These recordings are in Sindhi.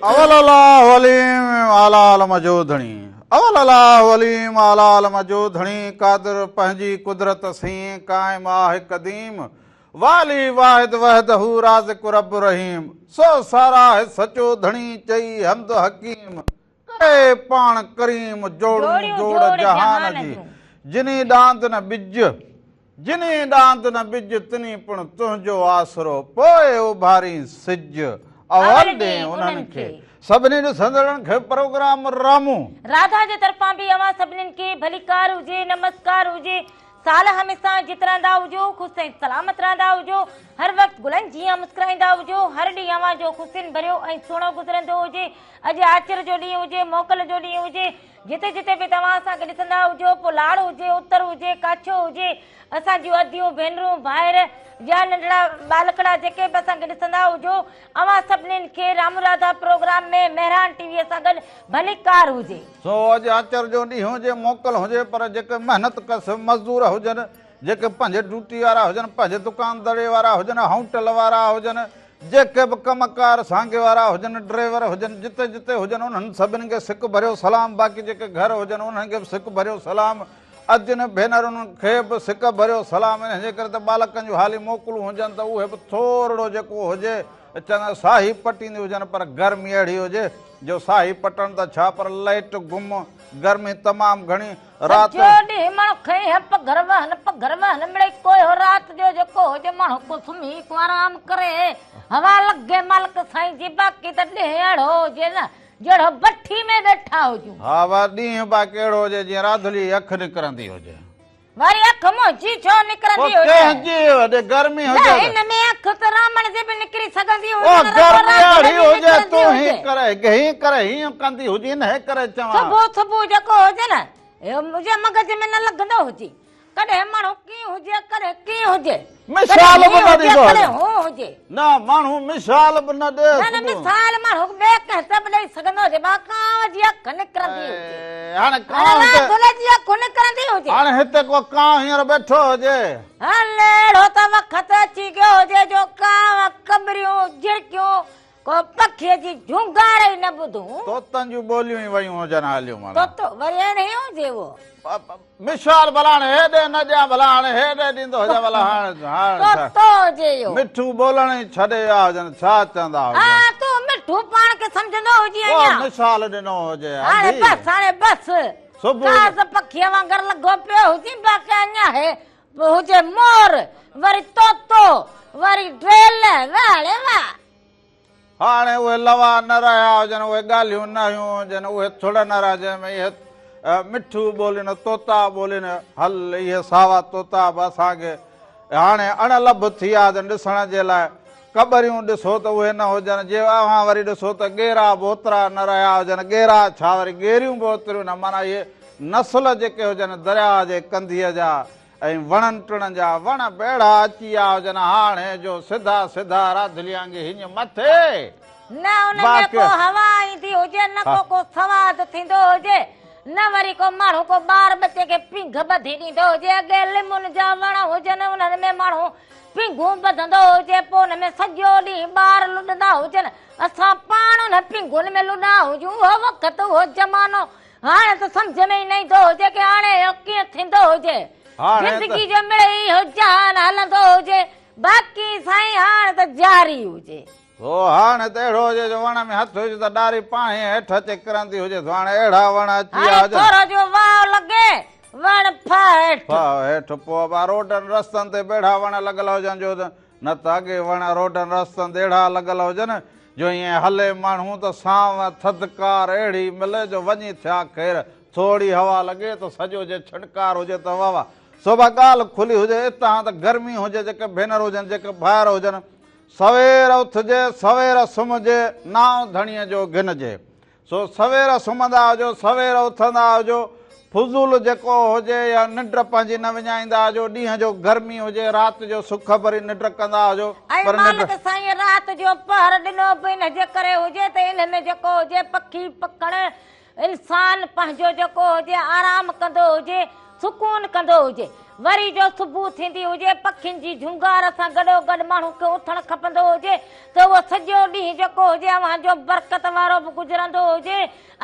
اول الله عليم اعليٰ عالم جو ڌڻي اول الله عليم اعليٰ عالم جو ڌڻي قادر پنهنجي قدرت سين قائم آهه قديم والي واحد وحده رازق رب رحيم سو ساراهه سچو ڌڻي چئي حمد حڪيم ڪري پاڻ ڪريم جوڙون جوڙ جهان جي جني ڏاند نه ٻج جني ڏاند نه ٻج تني پڻ تنهنجو آسرو پوء اڀارين سج اول ڏين انهن کي سڀني ڏسندڙن کي پروگرام رامون. راڌا جي طرفان به اوهان سڀنين کي ڀليڪار هجي نمسڪار هجي سال هميسان جت رهندا هجو خوش ۽ سلامت رهندا هجو هر وقت گلن جيان مسڪرائيندا هجو هر ڏينهن اوهان جو خوشين ڀريو ۽ سهڻو گذرندو هجي اڄ آچر جو ڏينهن هجي موڪل جو ڏينهن هجي جتي جتي به توهان اسان کي ڏسندا هجو، پوء لاڙ هجي، اتر هجي، ڪاڇو هجي، اسان جون اديون، ڀينرون، ڀائر يا ننڍڙا ٻالڪڙا جيڪي به اسان کي ڏسندا هجو، اوهان سڀنين کي Ram Radha program ۾ Mehran T V سان گڏ ڀليڪار هجي. سو اڄ آچر جو ڏينهن هجي، موڪل هجي، پر جيڪي محنت ڪش مزدور هجن، جيڪي پنهنجي ڊيوٽي وارا هجن، پنهنجي دڪان دڙي وارا هجن، هائونٽل وارا هجن، جيڪي به ڪم ڪار سانگي وارا هجن، ڊريور هجن، جتي جتي هجن انهن سڀني کي سڪ ڀريو سلام، باقي جيڪي گهر هجن انهن کي به سڪ ڀريو سلام، ادين ڀينرن کي به سڪ ڀريو سلام، انهي جي ڪري ته ٻالڪن جون حالي موڪلون هجن ته اهي به ٿورڙو جيڪو هجي چڱا ساهي پٽينديون هجن پر گرمي اهڙي هجي جو ساهي پٽڻ ته ڇا پر لئٽ گم، گرمي تمام گهڻي، رات. سڄو ڏينهن ماڻهو کئين پگهر وهن پگهر وهن مڙئي ڪوهيو رات جو جيڪو هجي ماڻهو ڪو سمهي ڪو آرام ڪري هوا لڳي مالڪ سائين جي باقي ته ڏينهن اهڙو هجي نه جهڙو بٺي ۾ ويٺا هجون. ها وا ڏينهن باقي اهڙو هجي جيئن راڌلي جي اک نڪرندي هجي. وري اک منهنجي ڇو نڪرندي پوء هجي؟ ڪنهن جي وڏي گرمي نه هجي ته. هن ۾ اک ته رامڻ جي به نڪري سگهندي او هجي نه رڳو گرمي راڌل اهڙي جي هجي نڪرندي تون هي هجي. ڪري هي ڪري هيئن ڪندي هجين هي ڪري چوان. صبح صبح جيڪو هجي نه اهو منهنجي مغز ۾ نه لڳندو هجي. ڪڏهن ماڻهو ڪيئن هجي ڪڏهن ڪيئن هجي. مثال ڪڏهن به هيئن نه هجي ڏيندو هجي. ڪڏهن هون هجي. نه ماڻهو مثال به نه ڏي نه نه صبح. مثال ماڻهو ٻئي ڪنهن تي به ڏئي سگهندو هجي با ڪانء جي اک نڪرندي هجي. هاڻي ڪانء هاڻي هتي راڌل جي اک نڪرندي هجي. هاڻي هتي ڪو ڪانء هينئر ويٺو هجي. هل اهڙو ته وقت اچي ويو هجي جو ڪانء ڪٻريون جهرڪيون ڪو پکيء جي جهونگار ئي نه ٻڌون. طوطن جون ٻوليون ئي ويون هجن هليون معنيٰ. طوطو وري اهڙي هجي اهو. مثال ڀلا هاڻي هيڏي نه ڏيان ڀلا هاڻي هيڏي ڏيندو هجان ڀلا هاڻي هاڻي ڇا. طوطو هجي اهو. مٺو ٻولڻ ئي ڇڏي ويا هجن ڇا چوندا هجن. ها تون مٺو پاڻ کي سمجهندو هجين اڃا. ڪو مثال ڏنو هجي هاڻي ادي. بس هاڻي بس. صبح. ڪاز پکيء وانگر لڳو پيو هجين باقي اڃا هي هجي مور وري طوطو وري ڊيل واهه ڙي واهه. هاڻي اهي لوا نه رهيا هجن، اهي ڳالهيون نه هيون هجن، اهي ٿڙ نه رهيا جنهن ۾ اهي مٺو ٻولين، طوطا ٻولين، هل اهي ساوا طوطا به اسان کي هاڻي اڻ لڀ ٿي ويا هجن ڏسڻ جي لاء. ڪٻريون ڏسو ته اهي نه هجن، جي اوهان وري ڏسو ته ڳيرا به اوترا نه رهيا هجن، ڳيرا ڇا وري ڳيريون به اوتريون نه، معنيٰ اهي نسل جيڪي هجن درياهه جي ڪنڌيء جا، ۽ وڻن ٽڻن جا وڻ به اهڙا اچي ويا هجن هاڻي جو سڌا سڌا راڌليانگي هڃ مٿي. نه ان ۾ ڪو هوا ايندي هجي نه ڪو ڪو سواد ٿيندو هجي نه وري ڪو ماڻهو ڪو ٻار ٻچي کي پينگهه ٻڌي ڏيندو هجي اڳي ليمن جا وڻ هجن انهن ۾ ماڻهو پينگهون ٻڌندو هجي پوء ان ۾ سڄو ڏينهن ٻار لڏندا هجن اسان پاڻ انهن پينگهن ۾ لڏا هجون اهو وقت اهو زمانو هاڻي ته سمجهه ۾ ئي نه ايندو هجي ڪي هاڻي اهو ڪيئن ٿيندو هجي. زندگي جو مڙئي اهو جهان هلندو هجي، باقي سائين هاڻ ته جاري هجي. هو هاڻي ته اهڙو هجي جو وڻ ۾ هٿ وجهه ته ڏاري پاڻهي هيٺ اچي ڪرندي هجي سو هاڻي اهڙا وڻ اچي ويا هاڻي هجن. ٿورو جو واء لڳي، وڻ ڦاهه هيٺ. ڦاهه هيٺ پوء به روڊن رستن تي به اهڙا وڻ لڳل هجن جو نه ته اڳي وڻ روڊن رستن تي اهڙا لڳل هجن جو ائين هلي ماڻهو ته سانو ٿڌڪار اهڙي ملي جو وڃي ٿيا خير، ٿورڙي هوا لڳي ته سڄو جي ڇڻڪار هجي ته واهه واهه. صبح ڳالهه کلي هجي اتان ته گرمي هجي جيڪي ڀينر هجن جيڪي ڀائر هجن سوير اٿجي سوير سمهجي نانء ڌڻيء جو گهنجي. سو سوير سمهندا هجو، سوير اٿندا هجو، فضول جيڪو هجي يا ننڊ پنهنجي نه وڃائيندا هجو، ڏينهن جو گرمي هجي، رات جو سک ڀري ننڊ ڪندا هجو، ۽ پر ننڊ. مالڪ سائين رات جو پهر ڏنو به ان جي ڪري هجي ته ان ۾ جيڪو هجي پکي پکڻ، انسان پنهنجو جيڪو هجي آرام ڪندو هجي، سڪون ڪندو هجي. وري جو صبح ٿيندي هجي، پکين جي جهونگار سان گڏوگڏ ماڻهو کي اٿڻ کپندو هجي ته اهو سڄو ڏينهن جيڪو هجي اوهان جو برڪت وارو به گذرندو هجي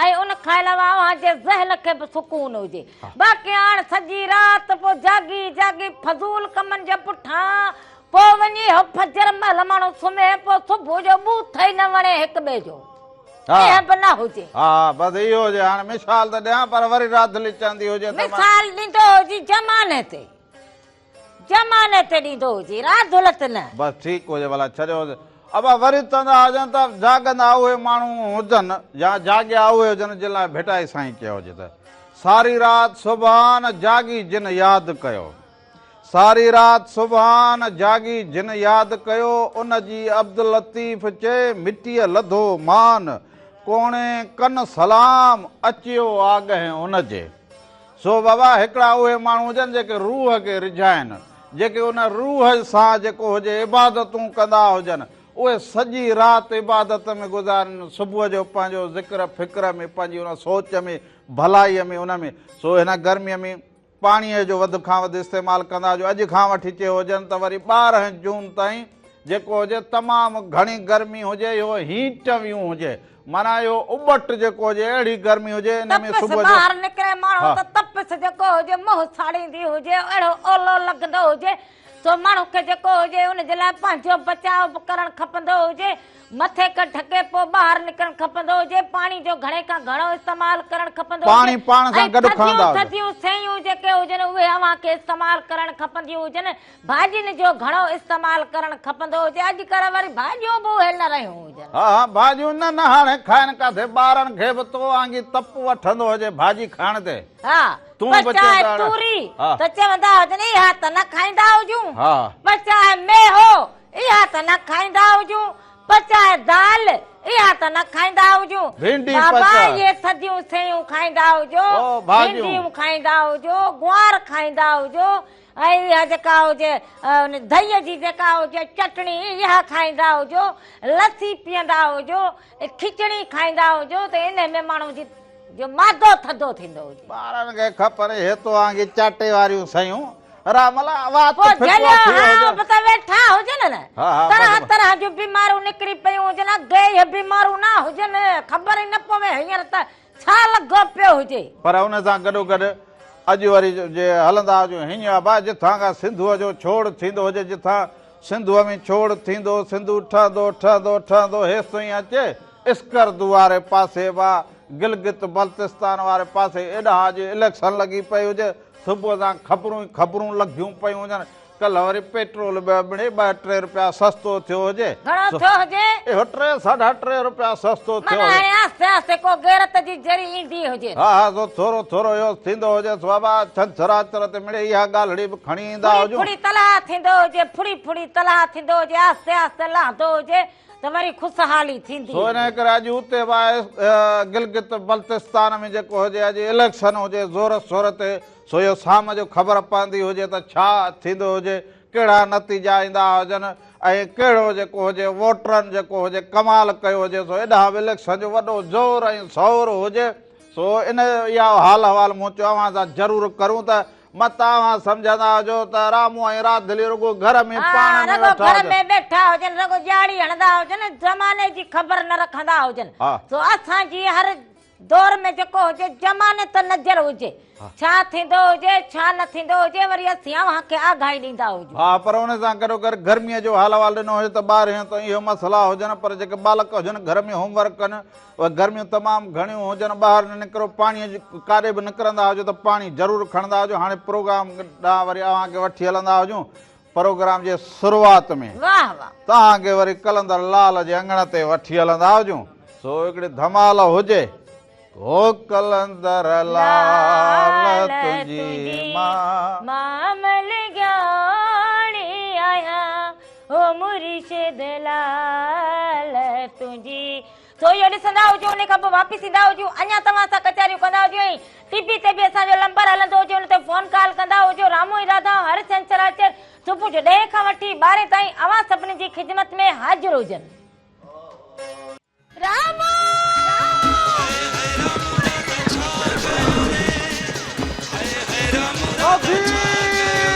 ۽ ان کان علاوه اوهان جي ذهن کي به سڪون هجي. باقي هاڻ سڄي رات پوء جاڳي جاڳي فضول ڪمن جي پٺان پوء وڃي اهو فجر مهل ماڻهو سمهي پوء صبح جو ٻوٿ ئي نه وڻي هڪ ٻئي جو ڪنهن به نه هجي. ها بس اهو هجي هاڻ مثال ته ڏيان پر وري راڌلي چوندي هجي ته مان. مثال ڏيندو هجي زماني تي زماني تي ڏيندو هجي راڌل تي نه. بس ٺيڪ هجي ڀلا ڇڏيو هجي. ابا وري چوندا هجن ته جاڳندا اهي ماڻهو هجن يا جاڳيا اهي هجن جن لاء ڀٽائي سائين چيو هجي ته ساري رات سبحان جاڳي جن ياد ڪيو. ساري رات سبحان جاڳي جن ياد ڪيو، ان جي عبداللطيف چئي مٽيء لڌو مان، ڪوڻي ڪن سلام اچيو آڳهين ان جي. سو بابا هڪڙا اهي ماڻهو هجن جيڪي روح کي رجهائن، جيڪي ان روح سان جيڪو هجي عبادتون ڪندا هجن، اهي سڄي رات عبادت ۾ گذارين، صبح جو پنهنجو ذڪر فڪر ۾ پنهنجي ان سوچ ۾ ڀلائيء ۾ ان ۾ سو هن گرميء ۾ پاڻيء جو وڌ کان وڌ استعمال ڪندا جو اڄ کان وٺي چيو هجن ته وري 12 جون تائين جيڪو هجي تمام گهڻي گرمي هجي اهو هيٽ ويون هجي معنيٰ اهو اٻٽ جيڪو هجي اهڙي گرمي هجي ان ۾ تپس صبح جو ٻاهر نڪري ماڻهو ها ته تپس جيڪو هجي منهن ساڙيندي هجي اهڙو اولو لڳندو هجي سو ماڻهو کي جيڪو هجي ان جي لاء پنهنجو بچاء به ڪرڻ کپندو هجي. مٿي کي ڍڪي پوء ٻاهر نڪرڻ کپندو هجي. پاڻي جو گهڻي کان گهڻو استعمال ڪرڻ کپندو هجي پاڻي پاڻ ۽ سان گڏ ٿڌيون کڻندا هجو. ٿڌيون شيون جيڪي هجن اهي اوهان کي استعمال ڪرڻ کپنديون هجن. ڀاڄين جو گهڻو استعمال ڪرڻ کپندو هجي. اڄڪلهه وري ڀاڄيون به اهي نه رهيون هجن. ها ها ڀاڄيون نه نه هاڻي کائن ڪاٿي ٻارن کي به تو وانگي تپ وٺندو هجي ڀاڄي کائڻ تي. ها تون به پچائي چوندڙ توري ها. ته چوندا هجن اها ته نه کائيندا هجون. ها. پچائي ميهو اها ته نه کائيندا هجون. پچائي دال اها ته نه کائيندا هجون. ڀينڊي بابا پچاء. اهي ٿڌيون شيون کائيندا هجو. او ڀاڄيون. ڀينڊيون کائيندا هجو، گوار کائيندا هجو ۽ اها جيڪا هجي ڌئي جي جيڪا هجي چٽڻي اها کائيندا هجو، لسي پيئندا هجو، کچڙي کائيندا هجو ته انهي ۾ ماڻهو جي جو مادو ٿڌو ٿيندو هجي. ٻارن کي کپن هي تو وانگي چاٽي واريون سيون. راملا وات پوء ڦڪو جهليو ٿيو هانء هجي. به ته ويٺا هجن نه. ها ها طرح بس. طرح جون بيماريون نڪري پيون هجن. اڳي اهي بيماريون نه هجن. خبر ئي نه پوي هينئر ته ڇا لڳو پيو هجي. پر ان سان گڏوگڏ اڄ وري جي هلندا هجون هينئن ابا جتان کان سنڌوء جو ڇوڙ ٿيندو هجي جتان سنڌوء ۾ ڇوڙ ٿيندو سنڌو ٺهندو ٺهندو ٺهندو هيستائين اچي اسڪردو واري پاسي وا گلگت بلتستان واري پاسي ايڏانهن اڄ اليڪشن لڳي پئي هجي صبح سان خبرون ئي خبرون لڳيون پيون هجن ڪلهه وري پيٽرول به مڙئي ٻه ٽي رپيا سستو ٿيو هجي گهڻو ٿيو هجي؟ اهو ٽي ساڍا ٽي رپيا سستو ٿيو معنيٰ هجي. هاڻي آهستي آهستي ڪو غيرت جي ذري ايندي هجي. ها ها سو ٿورو ٿورو اهو ٿيندو هجي سو بابا ڇنڇر آچر تي مڙئي اها ڳالهڙي به کڻي ايندا ڦڙي هجون. ڦڙي تلاء ٿيندو هجي ڦڙي ڦڙي تلاء ٿيندو هجي آهستي آهستي لهندو هجي ته وري خوشحالي ٿيندي سو انهيء هجي. ڪري اڄ اتي به گلگت بلتستان ۾ جيڪو هجي اڄ اليڪشن هجي زور شور تي سو اهو سام جو خبر پوندي هجي ته ڇا ٿيندو هجي، ڪهڙا نتيجا ايندا هجن ۽ ڪهڙو جيڪو هجي ووٽرن جيڪو هجي ڪمال ڪيو هجي سو ايڏانهن به اليڪشن جو وڏو زور ۽ شور هجي سو ان اها حال احوال مون چيو اوهان سان ضرور ڪرون ته متان اوهان سمجهندا هجو ته رامو ۽ راڌلي رڳو گهر ۾ ها پاڻ ۾ رڳو ويٺا گهر هجن. ۾ ويٺا هجن رڳو ڄاڙي هڻندا هجن زماني جي خبر نه رکندا هجن ها. سو اسان جي هر دور ۾ جيڪو هجي زماني ته نظر هجي ڇا ٿيندو هجي ڇا نه ٿيندو هجي وري اسين اوهان کي آگاهي ڏيندا هجون. ها پر ان سان گڏوگڏ گرميء جو حال احوال ڏنو هجي ته ٻارهين تائين اهي مسئلا هجن پر جيڪي ٻالڪ هجن گهر ۾ هوم ورڪ ڪن اهي گرميون تمام گهڻيون هجن ٻاهر نه نڪرو پاڻيء جي ڪاڏي به نڪرندا هجو ته پاڻي ضرور کڻندا هجو هاڻي پروگرام ڏانهن وري اوهان کي وٺي هلندا هجون پروگرام جي شروعات ۾ واهه واهه. توهان کي وري قلندر لال جي اڱڻ تي وٺي هلندا هجون سو هڪڙي ڌمال هجي هو قلندر لال تنهنجي مان. مان ملگياڻي آهيان هو مرشد لال تنهنجي. سو اهو ڏسندا هجون ان کان پوء واپس ايندا هجون اڃا توهان سان ڪچهريون ڪندا هجون ۽ ٽي پي تي به اسان جو لمبر هلندو هجي ان تي فون ڪال ڪندا هجو رامو ۽ راڌا هر ڇنڇر آچر صبح جو ڏهين کان وٺي ٻارهين تائين اوهان سڀني جي خدمت ۾ حاضر هجن. رامو! راڌي!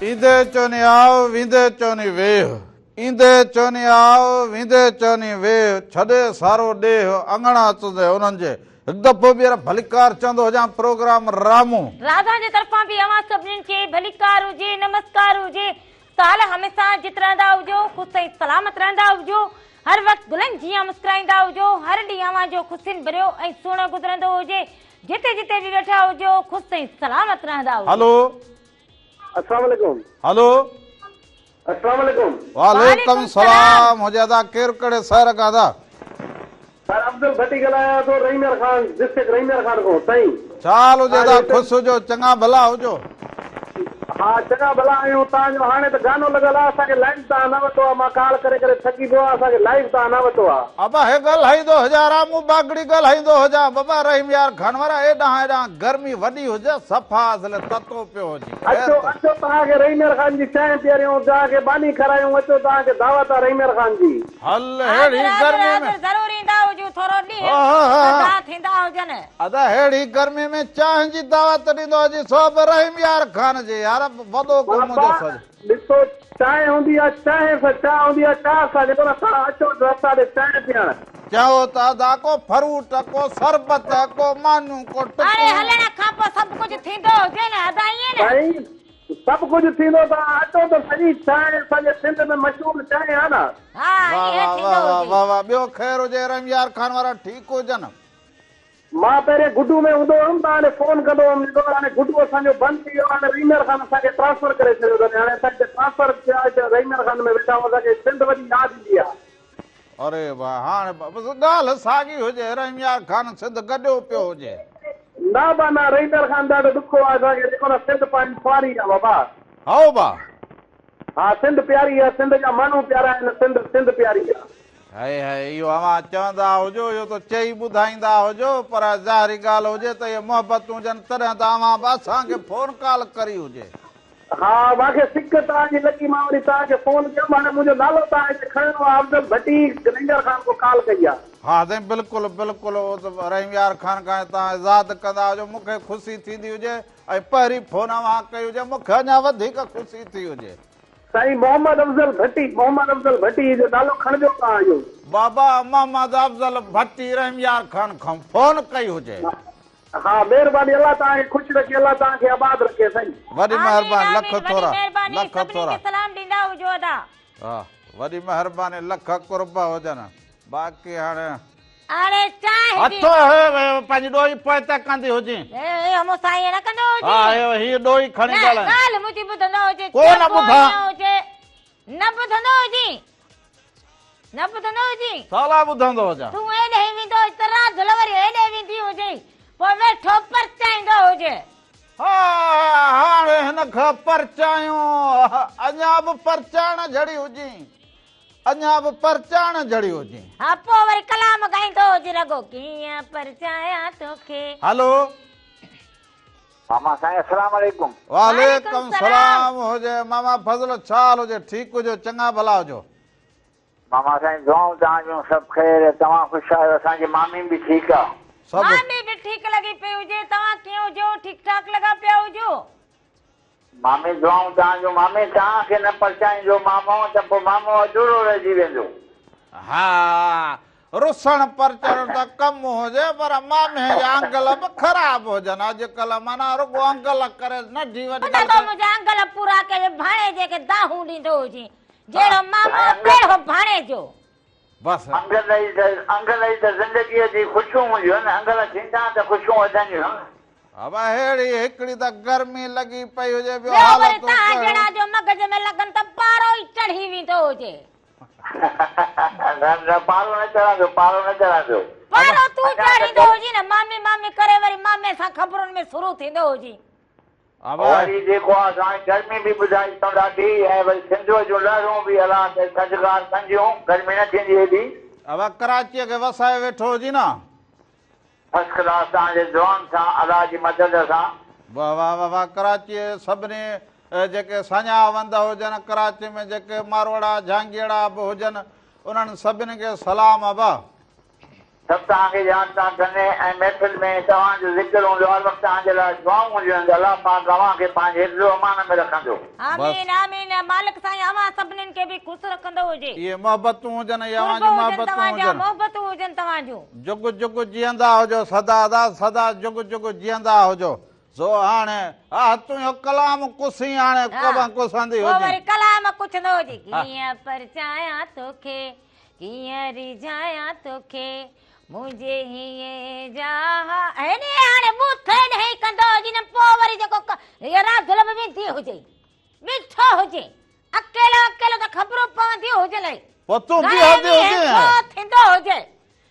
ايندي چوني آء، ويندي چوني ويهه. ايندي چوني آء، ويندي چوني ويهه، ڇڏي سارو ڏيهه، اڱڻ اچندي انهن جي. هڪ دفعو ٻيهر ڀليڪار چوندو هجان پروگرام رامون. راڌا جي طرفان به اوهان سڀنين کي ڀليڪار هجي، نمسڪار هجي. سال هميشه جت رهندا هجو، خوش ۽ سلامت رهندا هجو، هر وقت گلن جيان مسڪرائيندا هجو، هر ڏينهن اوهان جو خوشين ڀريو ۽ سهڻو گذرندو هجي، جتي جتي به ويٺا هجو، خوش ۽ سلامت رهندا هجو. هلو. السلام عليڪم. هلو. السلام عليڪم. وعليڪم سلام هجي ادا ڪير ڪهڙي شهر کان ادا. سر افضل ڀٽي ڳالهايان ٿو رحيم يار خان ڊسٽرڪٽ رحيم يار خان کان سائين. ڇا حال هجي ادا خوش هجو چڱا ڀلا هجو. ها چڱا ڀلا آهيون توهان جو هاڻي ته گانو لڳل آ اسان کي لائيو توهان نه وتو آ مان ڪال ڪري ڪري ٿڪي پيو آهيان اسان کي لائيو توهان نه وتو آ. ابا هي ڳالهائيندو هجان رامو باگڙي ڳالهائيندو هجان بابا رحيم يار خان وارا ايڏانهن ايڏانهن گرمي وڏي هجي صفا اصل تتو پيو هجي خير اچو ته. اچو توهان کي رحيم يار خان جي چانهه پياريون توهان کي ماني کارايون اچو توهان کي دعوت آ رحيم يار خان جي. هل حاضر ههڙي حاضر گرمي ۾. حاضر ضرور ايندا هجون ٿورو ڏينهن ها ٿڌا ٿيندا هجن. ادا ههڙي گرمي ۾ چانهه جي دعوت ڏيندو هجي سو به رحيم يار خان جي يار وڏو ڪم منهنجو بابا سڄ. ڏسو چانهه هوندي آ چانهه سان چاء هوندي آ چاء سان جيڪو نه توهان اچو ته اسان ڏي چانهه پيئڻ. چئو ته ادا ڪو فروٽ ڪو شربت ڪو مانيون ڪو اڙي ٽڪون. هلڻ کان پوء سڀ ڪجهه ٿيندو هجي نه ادا ائين نه. سائين سڀ ڪجهه ٿيندو توهان اچو ته سهي چانهه اسان جي سنڌ ۾ مشهور چانهه آ نه. ها واه ائين واه ٿيندو واه واه هجي. واه واه ٻيو خير هجي رحيم يار خان وارا ٺيڪ هجن. مان پهرين گڊو ۾ هوندو هيم ته هاڻي فون ڪندو هيم ڏٺو هاڻي گڊو اسان جو بند ٿي ويو هاڻي رحيم يار خان اسان کي ٽرانسفر ڪري ڇڏيو اٿن هاڻي اسان هتي ٽرانسفر ٿيا هتي رحيم يار خان ۾ ويٺا آهيون اسان کي سنڌ وڏي ياد ايندي آ. اري واه هاڻي بس ڳالهه ساڳي هجي رحيم يار خان سنڌ گڏيو پيو هجي. نه با نه رحيم يار خان ڏاڍو ڏکو آ اسان کي جيڪو نه سنڌ پنهنجي پياري آ بابا. هائو با. ها سنڌ پياري آ سنڌ جا ماڻهو پيارا آهن سنڌ سنڌ پياري آ. هائي هائي اهو اوهان چوندا هجو اهو ته چئي ٻڌائيندا هجو پر ظاهري ڳالهه هجي ته اهي محبتون هجن تڏهن ته اوهان به اسان کي فون ڪال ڪري هجي. ها مان کي سڪ توهان جي لڳي مان وري توهان کي فون ڪيم هاڻي منهنجو نالو توهان هتي کڻڻو آ افضل ڀٽي رحيم يار خان کان ڪال ڪئي آ. ها سائين بلڪل بلڪل اهو ته رحيم يار خان کان توهان ياد ڪندا هجو مون کي خوشي ٿيندي هجي ۽ پهرين فون اوهان ڪئي هجي مون کي اڃا وڌيڪ خوشي ٿي هجي. سائين محمد افضل ڀٽي محمد افضل ڀٽي جو نالو کڻجو توهان اهو. بابا محمد افضل ڀٽي رحيم يار خان کان فون ڪئي هجي. ها مهرباني الله توهان کي خوش رکي الله توهان کي آباد رکي سائين. وڏي آمين مهرباني آمين لک وڏي ٿورا مهرباني لک سڀني ٿورا. کي سلام ڏيندا هجو ادا. ها وڏي مهرباني لک قرب هجن باقي هاڻي. هاڻي چانهه جي. اٿو هي پنهنجي ڏوئي پوئتي ڪندي هجين. هي هي همو سائين ائين نه ڪندو هجي. ها هي هي ڏوئي کڻي نه ڳالهائين. ڳالهه منهنجي ٻڌندو هجي. ڪو نه چئبو ٻڌان. ائين هجي. نه ٻڌندو هجين. نه ٻڌندو هجين. سالا ٻڌندو هجان. تون هيڏي ويندو هج ته راڌل وري هيڏي ويندي هجي. پوء ويٺو پرچائيندو هجي. ها هاڻي هن کي پرچايون. اڃا به پرچائڻ جھڙي هجين. اڃا به پرچائڻ جھڙي هجين. ها پوء وري ڪلام ڳائيندو هجي رڳو ڪيئن پرچايان توکي. هلو. ماما سائين السلام عليڪم. وعليڪم سلام هجي ماما فضل ڇا حال هجي ٺيڪ هجو چڱا ڀلا هجو. ماما سائين دعائون توهان جون سڀ خير توهان خوش آهيو اسان جي مامي به ٺيڪ آ. سڀ. مامي به ٺيڪ لڳي پئي هجي توهان ڪيئن هجو ٺيڪ ٺاڪ لڳا پيا هجو. مامي دعائون توهان جون مامي توهان کي نه پرچائيندو مامو ته پوء مامو اڌورو رهجي ويندو. ها رسڻ پرچڻ ته ڪم هجي پر مامي جا انگل به خراب هجن اڄڪلهه معنيٰ رڳو انگل ڪري ننڍي وڏي ٻڌندو ڳالهه منهنجا انگل پورا ڪري ڀاڻيجي کي دانهون ڏيندو هجين جهڙو مامو تهڙو ڀاڻيجو. بس. انگل ئي ته انگل ئي ته زندگيء جي خوشيون هونديون آهن انگل ٿيندا ته خوشيون وڌنديون. ابا ههڙي هڪڙي ته گرمي لڳي پئي هجي ٻيو ٻيو وري حالتون توهان ڪهڙيون. جهڙا جو مغز ۾ لڳن ته پارو ئي چڙهي ويندو هجي. نه نه پارو نه چڙهندو پارو نه چڙهندو. پارو تون اڃا ته چاڙهيندو هجين نه مامي مامي ڪري وري مامي سان خبرن ۾ شروع ٿيندو هجين. ابا. وري جيڪو آ سائين گرمي به ٻڌائي اٿئون ڏاڍي ۽ وري سنڌوء جون لهرون به الله کي ٿڌڪار ڪنديون گرمي نه ٿيندي ايڏي. ابا ڪراچيء کي وسائي ويٺو هجين نه. فرسٽ ڪلاس توهان جي دعائن سان الله جي مدد سان. واه واه واه واه ڪراچي جي سڀني جيڪي ساڃاهه وند هجن ڪراچي ۾ جيڪي ماروئڙا جهانگيئڙا به هجن انهن سڀني کي سلام ابا. سڀ توهان کي ياد ٿا ڪن ۽ محفل ۾ توهان جو ذڪر هوندو هر وقت توهان جي لاء دعائون هونديون آهن ته الله پاڪ اوهان کي پنهنجي حفظ و امان ۾ رکندو. آمين آمين مالڪ سائين اوهان سڀنين کي به خوش رکندو هجي. اهي محبتون هجن اهي اوهان قرب جون هجن محبتون توهان جا هجن. محبتون هجن توهان جون. جڳ جڳ جيئندا هجو سدا ادا سدا جڳ جڳ جيئندا هجو سو هاڻي آه تنهنجو ڪلام ڪسين هاڻي ها ڪبان ڪسندي پوء هجين. وري ڪلام ڪڇندو هجي ڪيئن پرچايان توکي ڪيئن ريجهايان توکي منهنجي هينئين جا هيڏي هاڻي ٻوٿ هيڏي ڪندو هجي نه پوء وري جيڪو راڌل به ويندي هجي بيٺو هجي اڪيلو اڪيلو ته خبرون پونديون هجنئي پوء تون گهڻي بيهندي ڏينهن هجين. ڇو ٿيندو هجي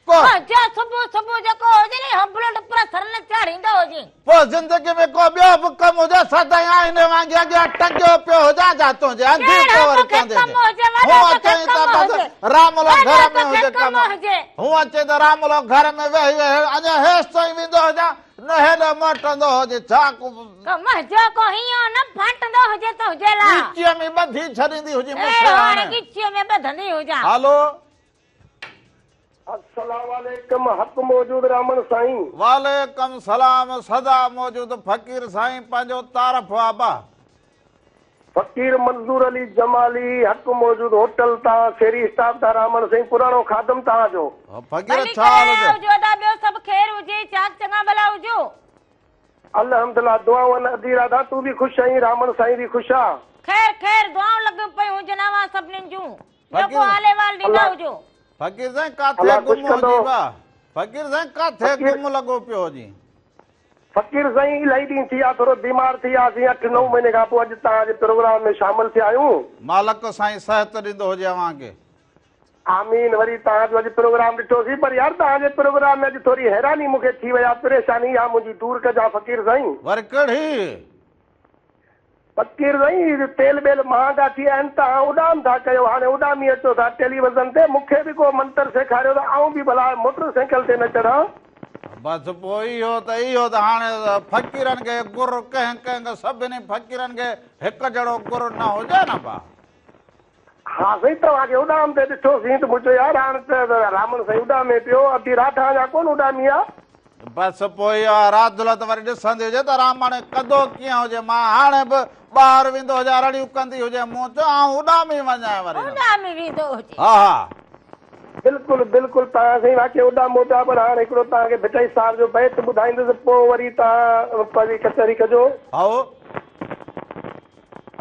ڪو. جو صبح صبح جيڪو هجي ني بلڊ پريشر نه چاڙهيندو هجي. پوء زندگي ۾ ڪو ٻيو به ڪم هجي سدائين آئيني وانگي اڳيان ٽنگيو پيو هجان ڇا تنهنجي انڌي ڪهڙو پوء وري توکي چوندي ڪم هجي هجي وڏو هونئن توکي چئين ته ڪم بس هجي راملو وڏو گهر ۾ توکي هجي ڪم ڪم هجي. هونئن چئين ته راملو گهر ۾ ويهي ويهي اڃا هيستائين ويندو هجان نه هيڏو موٽندو هجي ڇا ڪو ڪم جو ڪو هينئون نه ڦاٽندو هجي تنهنجي لاء. ڳچيء ۾ ٻڌي ڇڏيندي هجي مون کي اهڙو هاڻي هاڻي. ڳچيء ۾ ٻڌندي هجان. هالو. السلام عليڪم حق موجود رامڻ سائين. وعليڪم سلام سدا موجود فقير سائين پنهنجو تعارف ابا. فقير منظور علي جمالي حق موجود هوٽل تان سيري اسٽاپ تان رامڻ سائين پراڻو خادم توهان جو. فقير ڀلي ڇا حال ڪري آيا هجي. هجو ادا ٻيو سڀ خير هجي چاڪ چڱا ڀلا هجو. الحمدلله دعائون آهن ادي راڌا تون به خوش آهين رامڻ سائين به خوش آ. خير خير دعائون لڳيون پيون هجن اوهان سڀنين جون ٻيو ڪو فقير حال احوال ڏيندا الله هجو. فقير سائين ڪاٿي الله خوش گم ڪندو. هجي با فقير سائين ڪاٿي فقير گم لڳو پيو هجين. فقير سائين الائي ڏينهن ٿي ويا ٿورو بيمار ٿي وياسين اٺ نو مهيني کان پوء اڄ توهان جي پروگرام ۾ شامل ٿيا آهيون. مالڪ سائين صحت ڏيندو هجي اوهان کي. آمين وري توهان جو اڄ پروگرام ڏٺوسين پر يار توهان جي پروگرام ۾ اڄ ٿوري حيراني مون کي ٿي وئي آ پريشاني اها منهنجي دور ڪجان فقير سائين. وري ڪهڙي؟ فقير سائين تيل ٻيل مهانگا ٿي ويا آهن توهان اڏام ٿا ڪيو هاڻي اڏامي اچو ٿا ٽيليوزن تي مون کي به ڪو منتر سيکاريو ته آئون به ڀلا موٽر سائيڪل تي نه چڙهان. بس پوء اهو ته اهو ته هاڻي فقيرن کي گر ڪنهن ڪنهن کي سڀني فقيرن کي هڪ جهڙو گر نه هجي نه ڀا. ها سائين توهان کي اڏام تي ڏٺوسين ته مون چيو يار هاڻ ته رامڻ سائين اڏامي پيو ادي راڌا اڃا ڪونه اڏامي آ. بس پوء اها راڌل ته وري ڏسندي هجي ته رامڻ ڪندو ڪيئن هجي مان هاڻي به ٻاهر ويندو هجان رڙيون ڪندي هجي مون چيو آئون اڏامي وڃان وري. اڏامي ويندو هجي. ها ها. بلڪل بلڪل توهان سائين واقعي اڏامو پيا پر هاڻ هڪڙو توهان کي ڀٽائي صاحب جو بيت ٻڌائيندس پوء وري توهان پنهنجي ڪچهري ڪجو. هائو.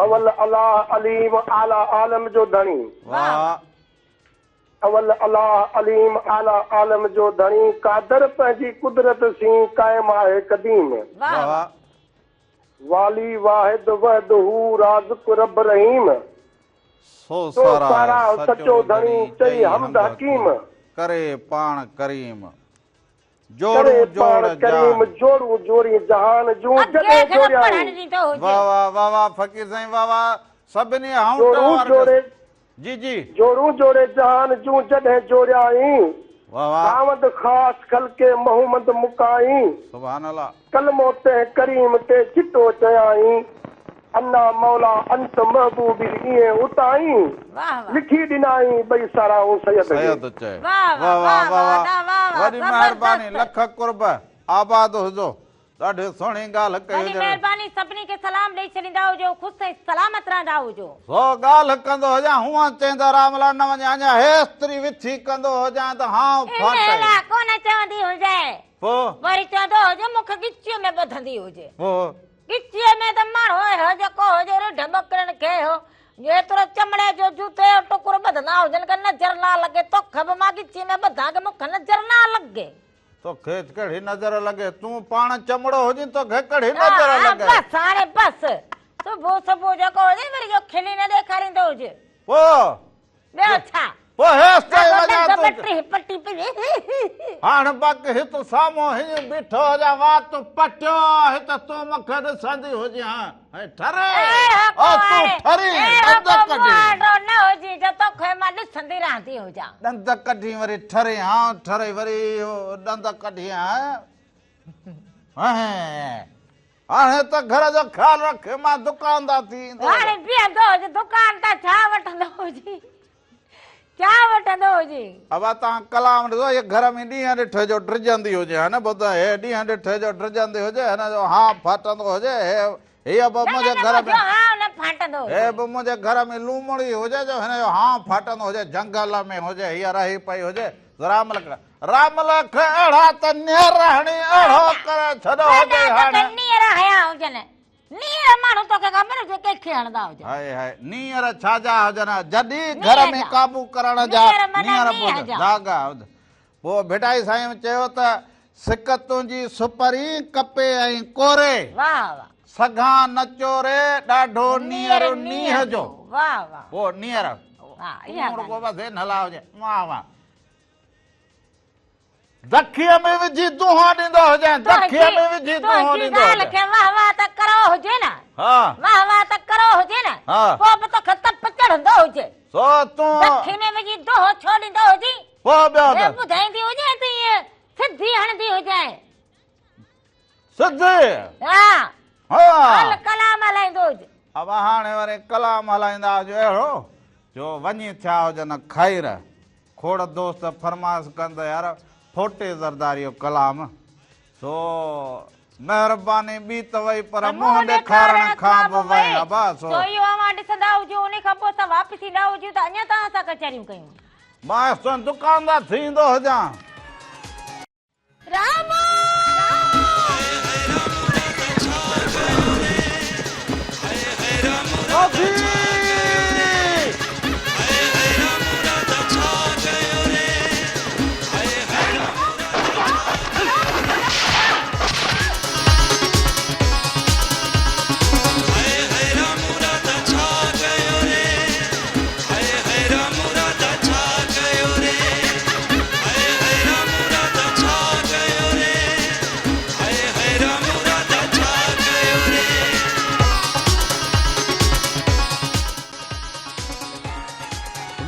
اول الله عليم اعليٰ عالم جو ڌڻي. واهه. اول الله عليم اعليٰ عالم جو ڌڻي قادر پنهنجي قدرت سين قائم آهي قديم. واهه واهه. والي واحد وحده رازق رب رحيم. سو سو ساراهه ساراهه سچو سچو ڌڻي ڌڻي چئي چئي حمد حمد حڪيم حڪيم. ڪري پاڻ ڪريم ڪري جوڙون پاڻ جوڙ ڪريم جان. جوڙون جوڙين جهان جون اڳي جڏهن کي نه پڙهڻ جوڙيائين. ڏيندو هجي. واهه واهه واهه واهه فقير سائين واهه واهه سڀني هائونٽن جوڙون وارن جوڙي جي جي. جوڙون جوڙي جهان جون جڏهن جوڙيائين. واهه واهه. خاوند خاص خلقي محمد مڪائين. سبحان الله. ڪلمو تنهن ڪريم تي چٽو چيائين. انا مولا انت محبوبي ائين اتائين. واهه واهه. لکي ڏنائين ٻئي ساراهون سيد کي. سيد چئي. واهه واهه واهه واهه واهه واهه واهه ادا واهه واهه وڏي مهرباني زبردست. لک قرب آباد هجو ڏاڍي سهڻي ڳالهه ڪئي وڏي هجي. مهرباني سڀني کي سلام ڏئي ڇڏيندا هجو خوش ۽ سلامت رهندا هجو. سو ڳالهه ڪندو هجان هونئن چئيندا راملا نه وڃي اڃا هيستري وٿي ڪندو هجان ته هانء ان ڦاٽئي. لاء ڪونه چوندي هجي. پوء. وري چوندو هجي مون کي ڳچيء ۾ ٻڌندي هجي. پوء. ڳچيء ۾ ته ماڻهو اهو جيڪو هجي رڍ ٻڪرين کي هو ايترو چمڙي جو جوتي جو ٽڪرو ٻڌندا هجن ڪه نظر نه لڳي توکي به مان ڳچيء ۾ ٻڌان ڪه مون کي نظر نه لڳي. توکي ڪهڙي نظر لڳي تون پاڻ چمڙو هجين توکي ڪهڙي ها نظر ها لڳي. بس هاڻي بس صبح صبح جيڪو هجي وري جو کلي نه ڏيکاريندو هجي. پوء. ٻيو ڇا؟ پوء هيستائين وڃان ڏند تون. ٻه ٽي پٽي پئي. هاڻ باقي هت سامهون هيئن بيٺو هجان وات پٽيو هت تون مون کي ڏسندي هجين ها ۽ ٺري او تون ٺري ڏند ڪڍي. نه هجين جو توکي مان ڏسندي رهندي هجان. ڏند ڪڍي وري ٺري ها ٺري وري اهو ڏند ڪڍي ها هاڻي ته گهر جو خيال رک مان دڪان تان ٿي ايندو هاڻي بيهندو هجي دڪان تان ڇا وٺندو هجي. ڇا وٺندو هجي؟ ابا توهان ڪلام ڏسو هيء گهر ۾ ڏينهن ڏٺي جو ڊڄندي هجي ها نه ٻڌ هي ڏينهن ڏٺي جو ڊڄندي هجي هن جو هانء ڦاٽندو هجي هي هيء به نه نه منهنجي نه گهر منهنجو ۾ هانء نه ڦاٽندو هي هجي. به منهنجي گهر ۾ لومڙي هجي جو هن جو هانء ڦاٽندو هجي جهنگل ۾ هجي هيء رهي پئي هجي رام لک رام لک اهڙا ته نيئر هڻي اهڙو ڪري ڇڏيو وڏا هجي توکي هاڻي. نيئر هنيا هجن نيئر ماڻهو توکي خبر هجي ڪنهن کي هڻندا هجن. هاء هاء نيئر ڇا جا هجن جڏهن گهر نيئر ۾ جا. قابو ڪرڻ جا نيئر معنيٰ نيئر نينهن پوء جا. ڌاڳا هجن. پوء ڀٽائي سائين چيو ته سڪ تنهنجي سپرين ڪپي ۽ ڪوري. واهه واهه. سگهان نه چوري ڏاڍو نيئر نيئر نينهن نينهن جو. جو. واهه واهه. پوء نيئر ها اها تون رڳو ڳالهه. بس هي نلا هجي. واهه واهه. دکيء ۾ وجهي دونهان ڏيندو هجين، دکيء ۾ وجهي دونهون تنهنجي ڏيندو ڳالهه هجين. کي واهه واهه ته ڪرو هجي نه، ها. واهه واهه ته ڪرو هجي نه، ها. پوء به توکي تپ چڙهندو هجي. سو تون. دکي ۾ وجهي دونهون ڇو ڏيندو هجين؟ پوء ٻيو هي ته. ٻڌائيندي هجين ته ائين سڌي هڻندي هجين. سڌي؟ ها. ها. هل ڪلام هلائيندو هج. ابا هاڻي وري ڪلام هلائيندا هجو اهڙو جو وڃي ٿيا هجن خير. کوڙ دوست فرمائش ڪن ته يار ڦوٽي زرداري جو ڪلام سو مهرباني ٻي ته وئي پر منهن ڏيکارڻ کان به وئين ابا سو. سو اهو اوهان ڏسندا هجو انهي کان پوء اسان واپس ايندا هجون ته اڃا توهان سان ڪچهريون ڪيون. مان سون دڪان تان ٿي ايندو هجان. رامو! هڪ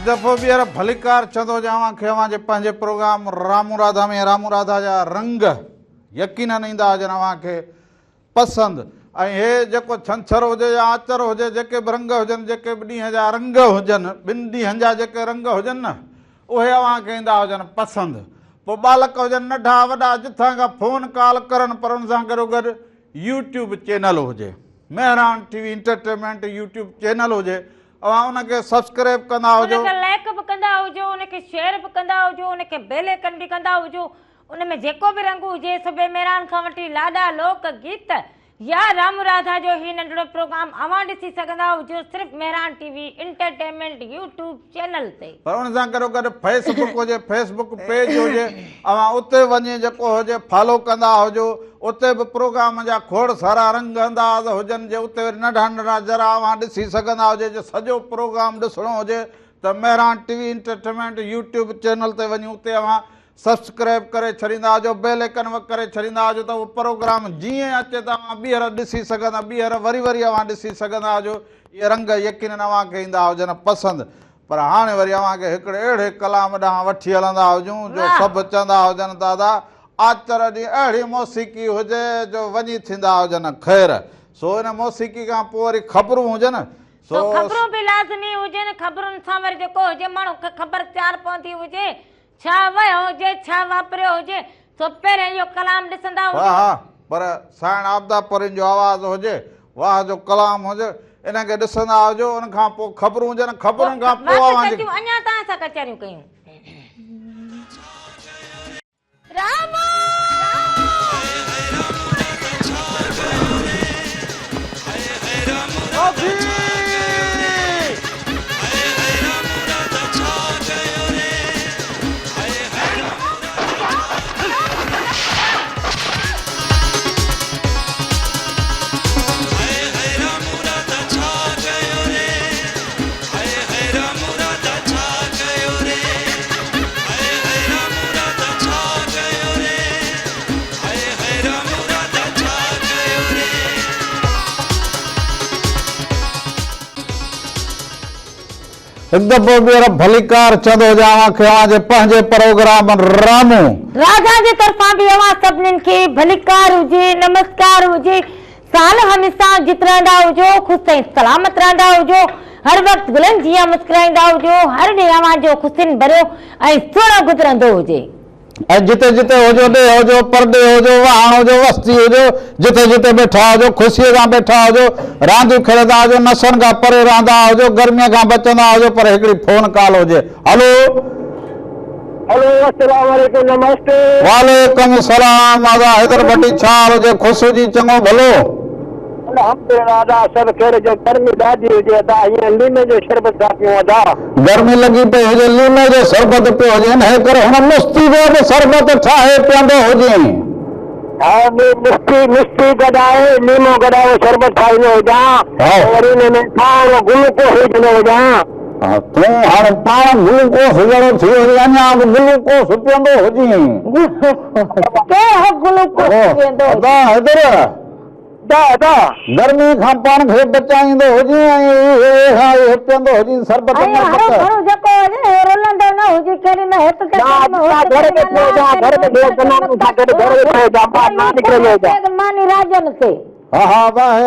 دفعو ٻيهر ڀليڪار چوندو هجان اوهان کي اوهان جي پنهنجي پروگرام رامون راڌا ۾ رامون راڌا جا رنگ يقينن ايندا هجن اوهان کي پسند ۽ هي جيڪو ڇنڇر هجي يا آچر هجي جيڪي به رنگ هجن جيڪي به ڏينهن جا رنگ هجن ٻن ڏينهن جا جيڪي رنگ هجن نه اهي اوهان کي ايندا هجن پسند پوء ٻالڪ هجن ننڍا وڏا جٿان کان فون ڪال ڪرن پر ان سان گڏوگڏ يوٽيوب چينل هجي Mehran T V entertainment YouTube channel هجي اوهان ان کي سبسڪرائب ڪندا هجو. ان کي لائيڪ به ڪندا هجو ان کي شيئر به ڪندا هجو ان کي بيل آئيڪن به ڪندا هجو ان ۾ جيڪو به رنگ هجي، صبح مهراڻ کان وٺي لاڏا، لوڪ گيت يا رام راڌا جو هي ننڍڙو پروگرام اوهان ڏسي سگهندا هجو صرف Mehran T V entertainment YouTube channel تي. پر ان سان گڏو گڏ فيس بڪ هجي، فيس بڪ پيج هجي، اوهان اتي وڃي جيڪو هجي فالو ڪندا هجو، اتي به پروگرام جا کوڙ سارا رنگ انداز هجن جي اتي وري ننڍا ننڍا ذرا اوهان ڏسي سگهندا هجي، جي سڄو پروگرام ڏسڻو هجي ته Mehran T V entertainment YouTube channel تي وڃي اتي اوهان سبسڪرائب ڪري ڇڏيندا هجو بيل آئيڪن به ڪري ڇڏيندا هجو ته اهو پروگرام جيئن ئي اچي ته اوهان ٻيهر ڏسي سگهندا ٻيهر وري وري اوهان ڏسي سگهندا هجو اهي رنگ يقينن اوهان کي ايندا هجن پسند پر هاڻي وري اوهان کي هڪڙي اهڙي ڪلام ڏانهن وٺي هلندا هجون جو سڀ چوندا هجن ته ادا آچر ڏينهن اهڙي موسيقي هجي جو وڃي ٿيندا هجن خير سو ان موسيقي کان پوء وري خبرون هجن سو خبرون به لازمي هجن خبرن سان وري جيڪو هجي ماڻهو کي خبر چار پوندي هجي ڇا وهيو هجي، ڇا واپريو هجي، سو پهرين اهو ڪلام ڏسندا هجو. واهه پر سائڻ عابده پرين جو آواز هجي، واهه جو ڪلام هجي، ان کي ڏسندا هجو، ان کان پوء خبرون هجن، خبرن کان پوء واپس اوهان جي. اچون، اڃا توهان سان ڪچهريون ڪيون. رامو! هڪ دفعو ٻيهر ڀليڪار چوندو هجان اوهان کي اوهان جي پنهنجي پروگرام رامو. راڌا جي طرفان به اوهان سڀنين کي ڀليڪار هجي نمسڪار هجي سال هميشه جت رهندا هجو خوش ۽ سلامت رهندا هجو. هر وقت گلن جيان مسڪرائيندا هجو، هر ڏينهن اوهان جو خوشين ڀريو ۽ سهڻو گذرندو هجي. ۽ جتي جتي هجو، ڏيهه هجو، پرڏيهه هجو، واهڻ هجو، وستي هجو، جتي جتي ويٺا هجو، خوشيء سان ويٺا هجو، رانديون کيڏندا هجو، نشن کان پري رهندا هجو، گرميء کان بچندا هجو، پر هڪڙي فون ڪال هجي. هلو. هلو السلام عليڪم نمستي. وعليڪم السلام ادا حيدر ڀٽي ڇا حال هجي خوش هجين چڱو ڀلو. الحمدلله ادا سڀ خير هجي گرمي ڏاڍي هجي ادا هينئر ليمي جو شربت ٿا پيون ادا. گرمي لڳي پئي هجي ليمي جو شربت پيو هجي انهي ڪري هن مستي جو به شربت ٺاهي پيئندو هجين. ها مستي مستي گڏائي ليمو گڏائي شربت ٺاهيندو هجان پوء وري ان ۾ ٿورو گلوڪوس وجهندو هجان. ها تون هاڻي پاڻ گلوڪوس جهڙو ٿي ويو هجين اڃا به گلوڪوس پيئندو هجين. ڪهڙو گلوڪوس پيئندو هجين. ادا حيدر. ادا ادا. گرمي کان پاڻ کي بچائيندو هجين ۽ اهي اهي پيئندو هجين شربت ۽ مربت. هرو ڀرو جيڪو هجي نه اهو رلندو نه هجي ڪيڏي مهل هت ته نه ڪيڏي مهل ادا هت گهر ڪيڏي ويٺو مهل هجان گهر ڪيڏي ويٺو مهل هجان سان گڏ گهر ويٺو هجان ٻاهر نه نڪرندو هجان. ماني راڄن تي. ها ها واهي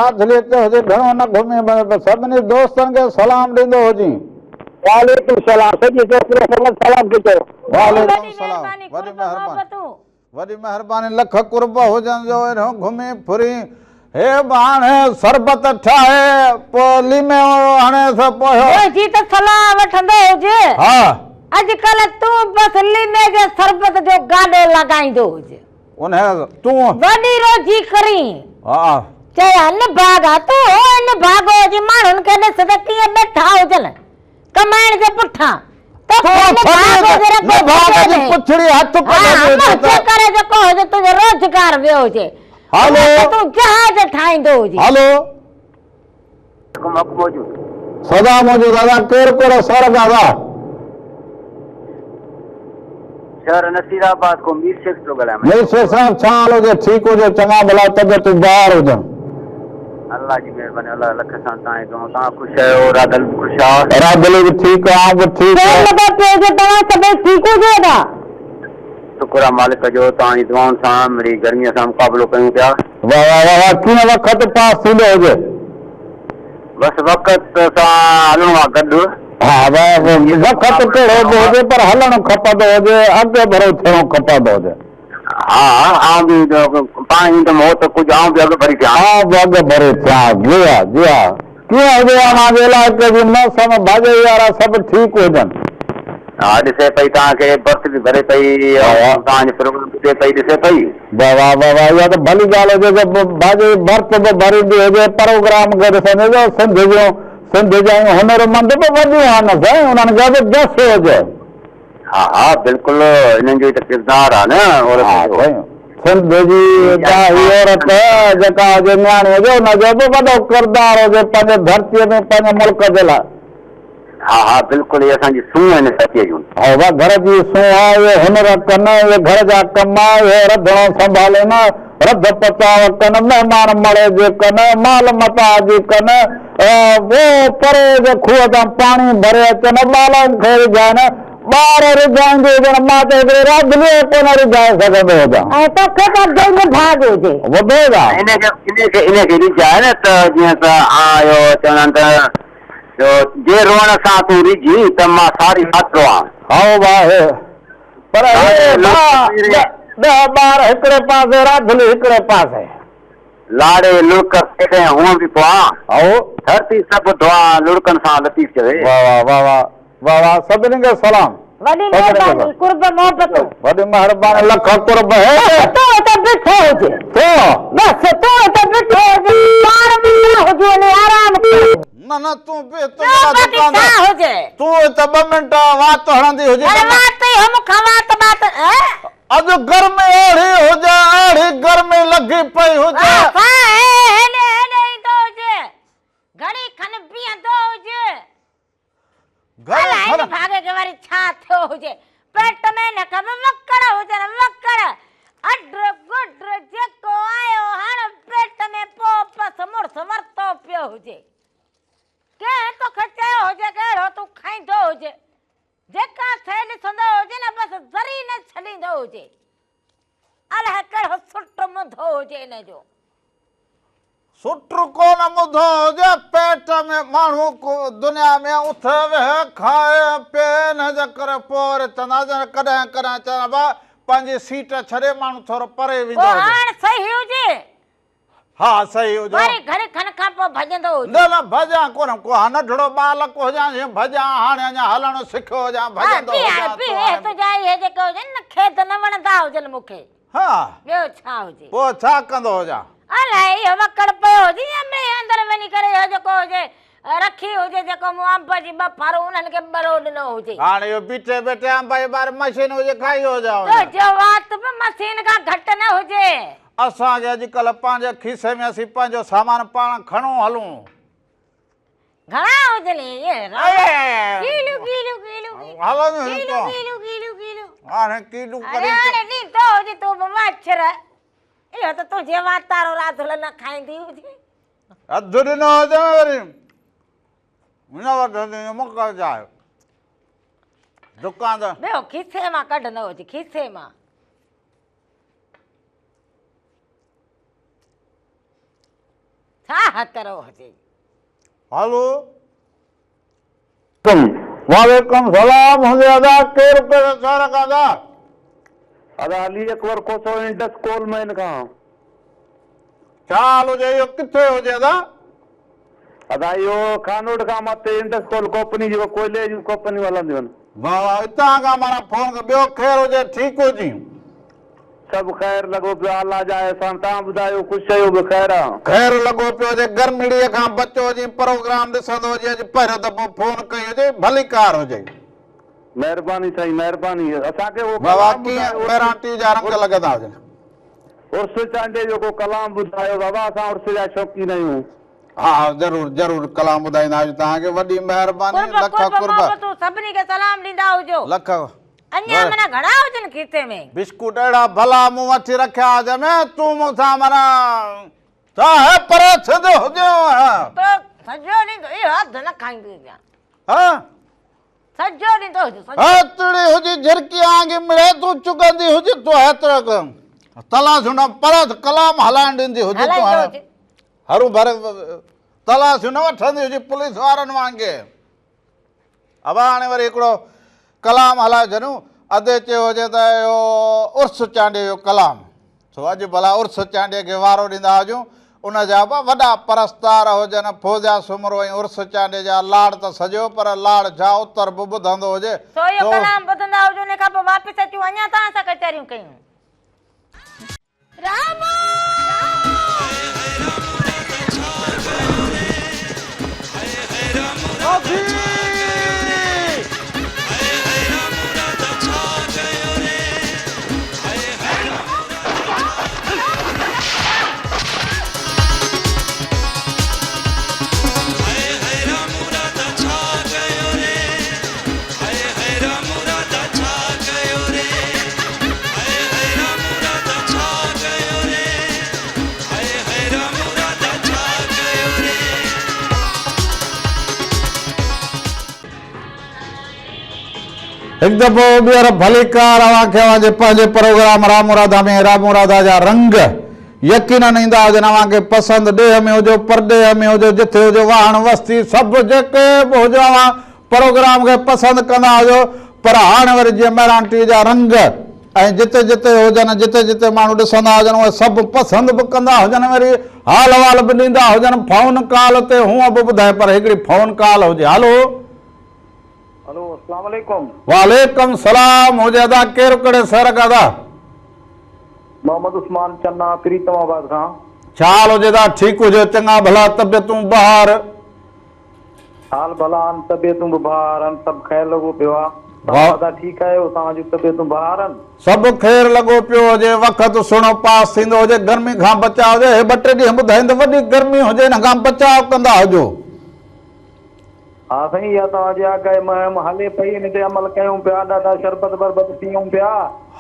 راڌلي تي هجي گهڻو نه گهمين سڀني دوستن کي سلام ڏيندو هجين. وعليڪم سلام سڄي دوستن کي سلام ڪجو. وعليڪم وڏي سلام مهرباني وڏي قرب مهرباني. محبتون. وڏي مهرباني لک قرب هجن جو اهڙو گهمي ڦري هي به هاڻي شربت ٺاهي پوء ليمي هڻيس پوء. منهنجي ته صلاح وٺندو هج. ها. اڄڪلهه تون بس ليمي جي شربت جو گاڏو لڳائيندو هج. انهيء تون. وڏي روزي ڪرين. ها. چيا نڀاڳا تون هونئن نڀاڳو هجين ماڻهن کي ڏس ته ڪيئن ٻيٺا هجن. ڪمائڻ جي پٺان ته تون نڀاڳ جي پڇڙي هٿ ڪڍندي هجين ته. ڪري جيڪو هجي تنهنجو روزگار ويو هجي. هلو. تون جهاز ٺاهيندو هجين. هلو. سدا موجود ادا ڪير ڪهڙو سر دادا. شهر نصير آباد کان مير شيخ ٿو ڳالهايان. مير شيخ صاحب ڇا حال هجي ٺيڪ هجو چڱا ڀلا طبيعتون بهار هجن. الله جي مهرباني الله لک سان تان جي دعائون توهان خوش آهيو راڌل به خوش آ. راڌل به ٺيڪ آ آئون به ٺيڪ خير لڳو پيو هجي توهان سڀئي ٺيڪ هجو ادا. شڪر آ مالڪ جو توهان جي دعائن سان مڙئي گرمي سان مقابلو ڪيون پيا. واه واه واه واه ڪيئن وقت پاس ٿيندو هجي. بس وقت سان هلڻو آ گڏ. ها واه وقت ڪهڙو به هجي پر هلڻ کپندو هجي اڳڀرو ٿيڻو کپندو هجي. ها آئون به پاڻ ايندم هو ته ڪجهه آئون به اڳڀري ٿيان. آئون به اڳڀري ٿيان جي ها جي ها ڪيئن هجي اوهان جي علائقي جي موسم ڀاڄائي وارا سڀ ٺيڪ هجن. ها ڏسي پئي توهان کي برٿ به ڀري پئي ۽ توهان جو پروگرام ٻڌي پئي ڏسي پئي. واه واه واه واه اها ته ڀلي ڳالهه هجي جو ڀاڄائي برٿ به ڀريندي هجي پروگرام کي ڏسندي جو سنڌ جون سنڌ جون هنرمند به وڏيون آهن سائين انهن کي به جس هجي. ها ها بلڪل انهن جو ئي ته ڪردار آ نه عورت جو. ها سائين سنڌ جي ڏاهي عورت جيڪا هجي نياڻي هجي ان جو به وڏو ڪردار هجي پنهنجي ڌرتي ۾ پنهنجي ملڪ جي لاء. ها ها بلڪل اهي اسان جي سونهن آهن ڌرتي جون. ها اها گهر جي سونهن آ اهي هنر ڪن اهي گهر جا ڪم اهي رڌڻو سنڀالين رڌ پچاء ڪن مهمان مڙي جي ڪن مال متاع جي ڪن اهو پري جي کوهه تان پاڻي ڀري اچن، ٻالائن کي ريجهائن، ٻار ريجهائيندي هجن، مان ته هڪڙي راڌليء کي ڪونه ريجهائي سگهندو هجان. ۽ توکي ته اڳي ئي نڀاڳ هجي. وڌو ٿا. انهيء کي انهيء کي ريجهائي نه ته جيئن ته اهو چوندا آهن ته جو جي روئڻ سان تون ريجهين ته مان ساري رات روئان. هائو واهه، پر هي ڏهه ٻار هڪڙي پاسي، راڌلي هڪڙي پاسي. لاڙي لڙڪ ڪڏهن هونء به پوان. هائو. ڌرتي سڀ ڌوئان لڙڪن سان لطيف چوي. واه واه واه واه واه واه سڀني کي سلام. وڏي مهرباني قرب محبتون. وڏي مهرباني لک قرب هي. تون اتي بيٺو هجي. تون. بس تون اتي بيٺو هجي پاڻ به نه هجي وڃي آرام ڪر. نه نه تون بيهه تون وڏا دڪاندار. ڇا هجي. تون اتي ٻه منٽ وات هڻندي هجي. اري وات ئي هم کان وات بات. اڄ گرمي اهڙي هجي، اهڙي گرمي لڳي پئي هجي. هيڏي هيڏي ايندو هجي، گهڙي کن بيهندو هجي. الائي نڀاڳي کي وري ڇا ٿيو هجي، پيٽ ۾ هن کي به وڪڙ هجن، وڪڙ. اڍ گڍ جيڪو آيو هاڻ پيٽ ۾ پوء بس مڙس ورتو پيو هجي. ڪنهن توکي چيو هجي ته اهڙو تون کائيندو هجي. جيڪا شيء ڏسندو هجي نه بس ذري نه ڇڏيندو هجي. الائي ڪهڙو سٽ منڌو هجي ان جو. سٽ ڪونه ٻڌو هجي پيٽ ۾ ماڻهو دنيا ۾ اٿي ويهي کائي پيئي ان جي ڪري پوء وري چوندا ڄڻ ڪڏهن ڪڏهن چوندا ڀاء پنهنجي سيٽ ڇڏي ماڻهو ٿورو پري ويندو پوء هجي. هاڻ صحيح هجي. ها صحيح هجي. وري گهڙي کن کان پوء ڀڄندو هجي. نه نه ڀڄان ڪونه ڪو ها ننڍڙو ٻالڪ هجان جيئن ڀڄان هاڻي اڃا هلڻ سکيو هجان ها ڀڄندو بيهه هجان تون بيهه هاڻي. تنهنجا اهي جيڪي هجن نه کيد نه وڻندا هجن مون کي. ها. ٻيو ڇا هجي. پوء ڇا ڪندو هجان. الائي اهو وڪڙ پيو هجي يا مينهن اندر وڃي ڪري اهو جيڪو هجي رکي هجي جيڪو مون انب جي ٻه ڦارون انهن کي ٻرو ڏنو هجي. هاڻي اهو بيٺي بيٺي انب جي ٻار مشين هجي کائي ويو هجان. تنهنجو وات به مشين کان گهٽ نه هجي. اسان کي اڄڪلهه پنهنجي کيسي ۾ اسين پنهنجو سامان پاڻ کڻون هلون. گهڻا هجن اهي ڪيلو ڪيلو ڪيلو ڪيلو ڪيلو ڪيلو ڪيلو. هاڻي ڪيلو ڪري. هاڻي ڏيندو هجي تون به مڇر. اهو ته تنهنجي واتارو راڌل نه کائيندي هجي. اڌ ڏنو هجي وري نه وٺندي مون کي ڇا دڪان تان. ٻيو کيسي مان ڪڍندو هجي کيسي مان. ڇا هترو هجي. هلو. وعليڪم سلام هجي ادا ڪير ڪهڙي شهر کان ادا. ادا علي اڪبر کوسو انڊس ڪول مين کان. ڇا حال هجي اهو ڪٿي هجي ادا. ادا اهو خانوڊ کان مٿي انڊس ڪول ڪوپني جيڪو ڪوئلي جون ڪوپنيون هلنديون آهن. واه واه اتان کان معنيٰ فون ڪيو ٻيو خير هجي ٺيڪ هجين. سڀ خير لڳو پيو آ الله جا احسان توهان ٻڌايو خوش آهيو به خير آ. خير لڳو پيو هجي گرميڙي کان بچو هجين پروگرام ڏسندو هجين اڄ پهريون دفعو فون ڪئي هجي ڀليڪار هجي. مهرباني سائين مهرباني اسان کي اهو واه واه ڪلام ڪيئن ٻڌايو مهراڻ ٽي جا رنگ لڳندا هجن. عرس چانڊيي جو ڪو ڪلام ٻڌايو بابا اسان عرس جا شوقين آهيون. ها ها ضرور ضرور ڪلام ٻڌائيندا هجون توهان کي وڏي مهرباني قرب لک قرب قرب. محبتون سڀني کي سلام ڏيندا هجو. لک اڃا معنيٰ گهڻا هجن کيسي ۾. بسڪوٽ اهڙا ڀلا مون وٺي رکيا هجن تون مون سان معنيٰ ڇا هي پري ٿيندو هجين ها. پر سڄو ڏينهن ته اهو اڌ نه کائيندي هجان. ها. سڄو ڏينهن ته هجي سڄو. هيتري هجي جهرڪي آنگي مڙي تون چڳندي هجي تون هيترو تلاشيون نه پري ڪلام هلائڻ ڏيندي هجي تون هاڻي هرو ڀرو تلاشيون نه وٺندي هجي پوليس وارن وانگي. ابا هاڻي وري هڪڙو ڪلام هلائي ڇڏيون. ادي چيو هجي ته اهو عرس چانڊيي جو ڪلام. سو اڄ ڀلا عرس چانڊيي کي وارو ڏيندا هجون. ان جا به وڏا پرستار هجن. فوزيا سومرو ۽ عرس چانڊيي جا لاڙ ته سڄو پر لاڙ ڇا اتر به ٻڌندو هجي. سو اهو ڪلام ٻڌندا هجون ان کان پوء واپس اچون اڃا توهان سان ڪچهريون ڪيون. رامو! هڪ دفعو ٻيهر ڀليڪار اوهان کي اوهان جي پنهنجي پروگرام رامو راڌا ۾ رامو راڌا جا رنگ يقينن ايندا هجن اوهان کي پسند ڏيهه ۾ هجو پرڏيهه ۾ هجو جٿي هجو واهڻ وستي سڀ جيڪي به هجو اوهان پروگرام کي پسند ڪندا هجو پر هاڻ وري جيئن مهراڻ ٽي جا رنگ ۽ جتي جتي هجن جتي جتي ماڻهو ڏسندا هجن اهي سڀ پسند به ڪندا هجن وري حال احوال به ڏيندا هجن فون ڪال تي هونء به ٻڌائي پر هڪڙي فون ڪال هجي هلو. هلو اسلام عليڪم. وعليڪم سلام هجي ادا ڪير ڪهڙي شهر کان ادا. محمد عثمان چنا پريتم آباد کان. ڇا حال هجي ادا ٺيڪ هجو چڱا ڀلا طبيعتون بهار. حال ڀلا آهن طبيعتون به بهار آهن سڀ خير لڳو پيو آ توهان ادا ٺيڪ آهيو توهان جون طبيعتون بهار آهن. سڀ خير لڳو پيو هجي وقت سهڻو پاس ٿيندو هجي گرمي کان بچاء هجي هي ٻه ٽي ڏينهن ٻڌائين ته وڏي گرمي هجي ان کان بچاء ڪندا هجو. ها سائين اها توهان جي آگاهي مهم هلي پئي ان تي عمل ڪيون پيا ڏاڍا شربت بربت پيئون پيا.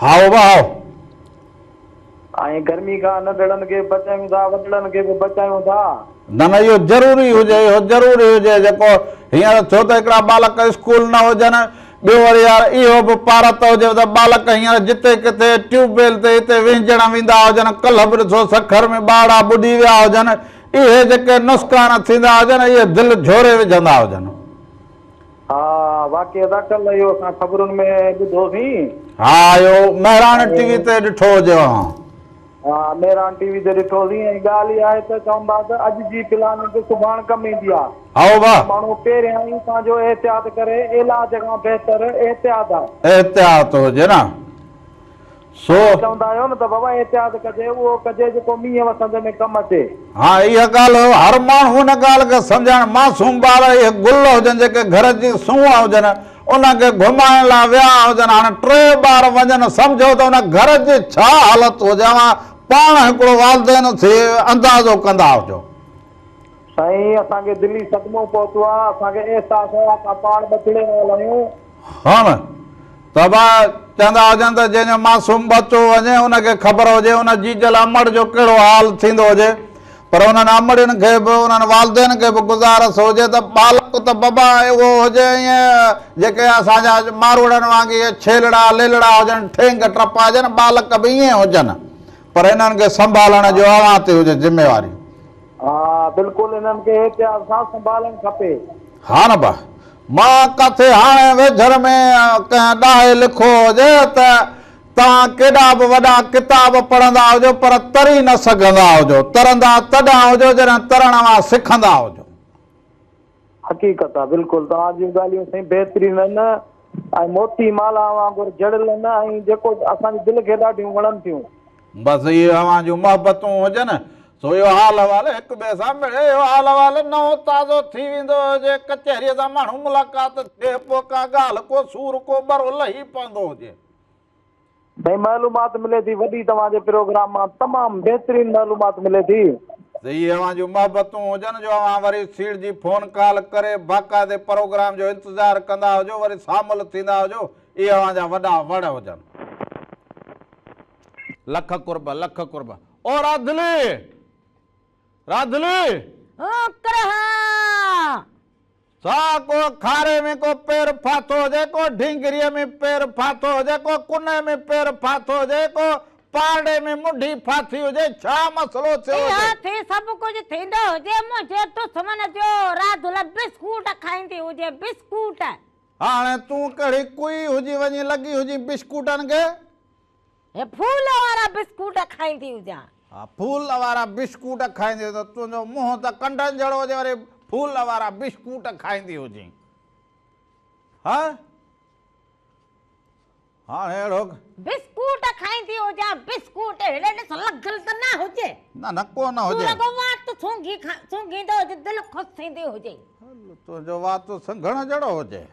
هائو به هائو. ۽ گرمي کان ننڍڙن کي به بچايون ٿا وڏڙن کي به بچايون ٿا. نه نه اهو ضروري هجي اهو ضروري هجي جيڪو هينئر ڇو ته هڪڙا ٻالڪ اسڪول نه هجن ٻيو وري يار اهو به پارت هجي ته ٻالڪ هينئر جتي ڪٿي ٽيوب ويل تي هتي وهنجڻ ويندا هجن ڪلهه به ڏسو سکر ۾ ٻارڙا ٻڏي ويا هجن اهي جيڪي نسڪان ٿيندا هجن اهي دل جهوري وجهندا هجن. ها واقعي ادا ڪلهه اهو اسان خبرن ۾ ٻڌوسين. ها اهو مهراڻ ٽي وي تي ڏٺو هجي اوهان. ها مهراڻ ٽي وي تي ڏٺوسين ۽ ڳالهه اها آهي ته چوندا ته اڄ جي پلاننگ سڀاڻ ڪم ايندي آهي. هائو وا. ماڻهو پهريان ئي پنهنجو احتياط ڪري علاج کان بهتر احتياط آهي. احتياط هجي نه سو. چوندا آهيو نه ته بابا احتياط ڪجي اهو ڪجي جيڪو مينهن وسندي ۾ ڪم اچي. ها اها ڳالهه هر ماڻهو ان ڳالهه کي سمجهائڻ معصوم ٻار اهي گل هجن جيڪي گهر جي سونهن هجن انهن کي گهمائڻ لاء ويا هجن هاڻي ٽي ٻار وڃن سمجهو ته ان گهر جي ڇا حالت هجي اوهان پاڻ هڪڙو والدين ٿي اندازو ڪندا هجو. سائين اسان کي دلي صدمو پهتو آ اسان کي احساس آ اسان پاڻ ٻچڙي وال آهيون. ها نه ته به چوندا هجن ته جنهن جو معصوم ٻچو وڃي ان کي خبر هجي ان جيجل امڙ جو ڪهڙو حال ٿيندو هجي پر انهن امڙين کي به انهن والدين کي به گذارش هجي ته ٻالڪ ته بابا اهو هجي ائين جيڪي اسان جا ماروئڙن وانگي اهي ڇيلڙا ليلڙا هجن ٺينگ ٽپا هجن ٻالڪ به ائين هجن پر انهن کي سنڀالڻ جو اوهان تي هجي ذميواري. ها بلڪل انهن کي احتياط سان سنڀالڻ کپي. ها نه با مان ڪٿي هاڻي ويجهر ۾ ڪنهن ڏاهي لکو هجي ته توهان ڪيڏا به وڏا ڪتاب پڙهندا هجو پر تري نه سگهندا هجو، ترندا تڏهن هجو جڏهن ترڻ اوهان سکندا هجو. حقيقت آ بلڪل توهان جون ڳالهيون سائين بهترين آهن ۽ موتي مالها وانگر جڙيل آهن ۽ جيڪو اسان جي دل کي ڏاڍيون وڻن ٿيون. بس اهي اوهان جون محبتون هجن سو اهو حال احوال هڪ ٻئي سان مڙي اهو حال احوال نئون تازو ٿي ويندو هجي ڪچهريء سان ماڻهو ملاقات ٿئي پوء ڪا ڳالهه ڪو سور ڪو ٻرو لهي پوندو هجي. سائين معلومات ملي ٿي وڏي توهان جي پروگرام مان تمام بهترين معلومات ملي ٿي. ته اهي اوهان جون محبتون هجن جو اوهان وري سيڙجي فون ڪال ڪري باقاعدي پروگرام جو انتظار ڪندا هجو وري شامل ٿيندا هجو اهي اوهان جا وڏا وڙ هجن. لک قرب لک قرب او راڌلي راڌلي. هو ڪرها. ڇا ڪو کاري ۾ ڪو پير ڦاٿو هجي، ڪو ڍينگريء ۾ پير ڦاٿو هجي، ڪو ڪني ۾ پير ڦاٿو هجي، ڪو پارڙي ۾ منڍي ڦاٿي هجي، ڇا مسئلو ٿيو هجي؟ اهو ٿي سڀ ڪجهه ٿيندو هجي، منهنجي دشمن جو راڌل بسڪوٽ کائيندي هجي، بسڪوٽ. هاڻي تون ڪهڙي ڪوئي هجي وڃي لڳي هجين بسڪوٽن کي؟ هي ڦول وارا بسڪوٽ کائيندي هجان. ها ڦول وارا بسڪوٽ کائيندي هجين ته تنهنجو منهن ته ڪنڊن جهڙو هجي وري ڦول وارا بسڪوٽ کائيندي هجين. ها هاڻي اهڙو. بسڪوٽ کائيندي هجان بسڪوٽ هيڏي ڏس لڳل ته نه هجي. نه نه ڪو نه هجي. تون رڳو وات سونگهي سونگهيندو هج دل خوش ٿيندي هجي. تنهنجو وات سنگهڻ جهڙو هجي.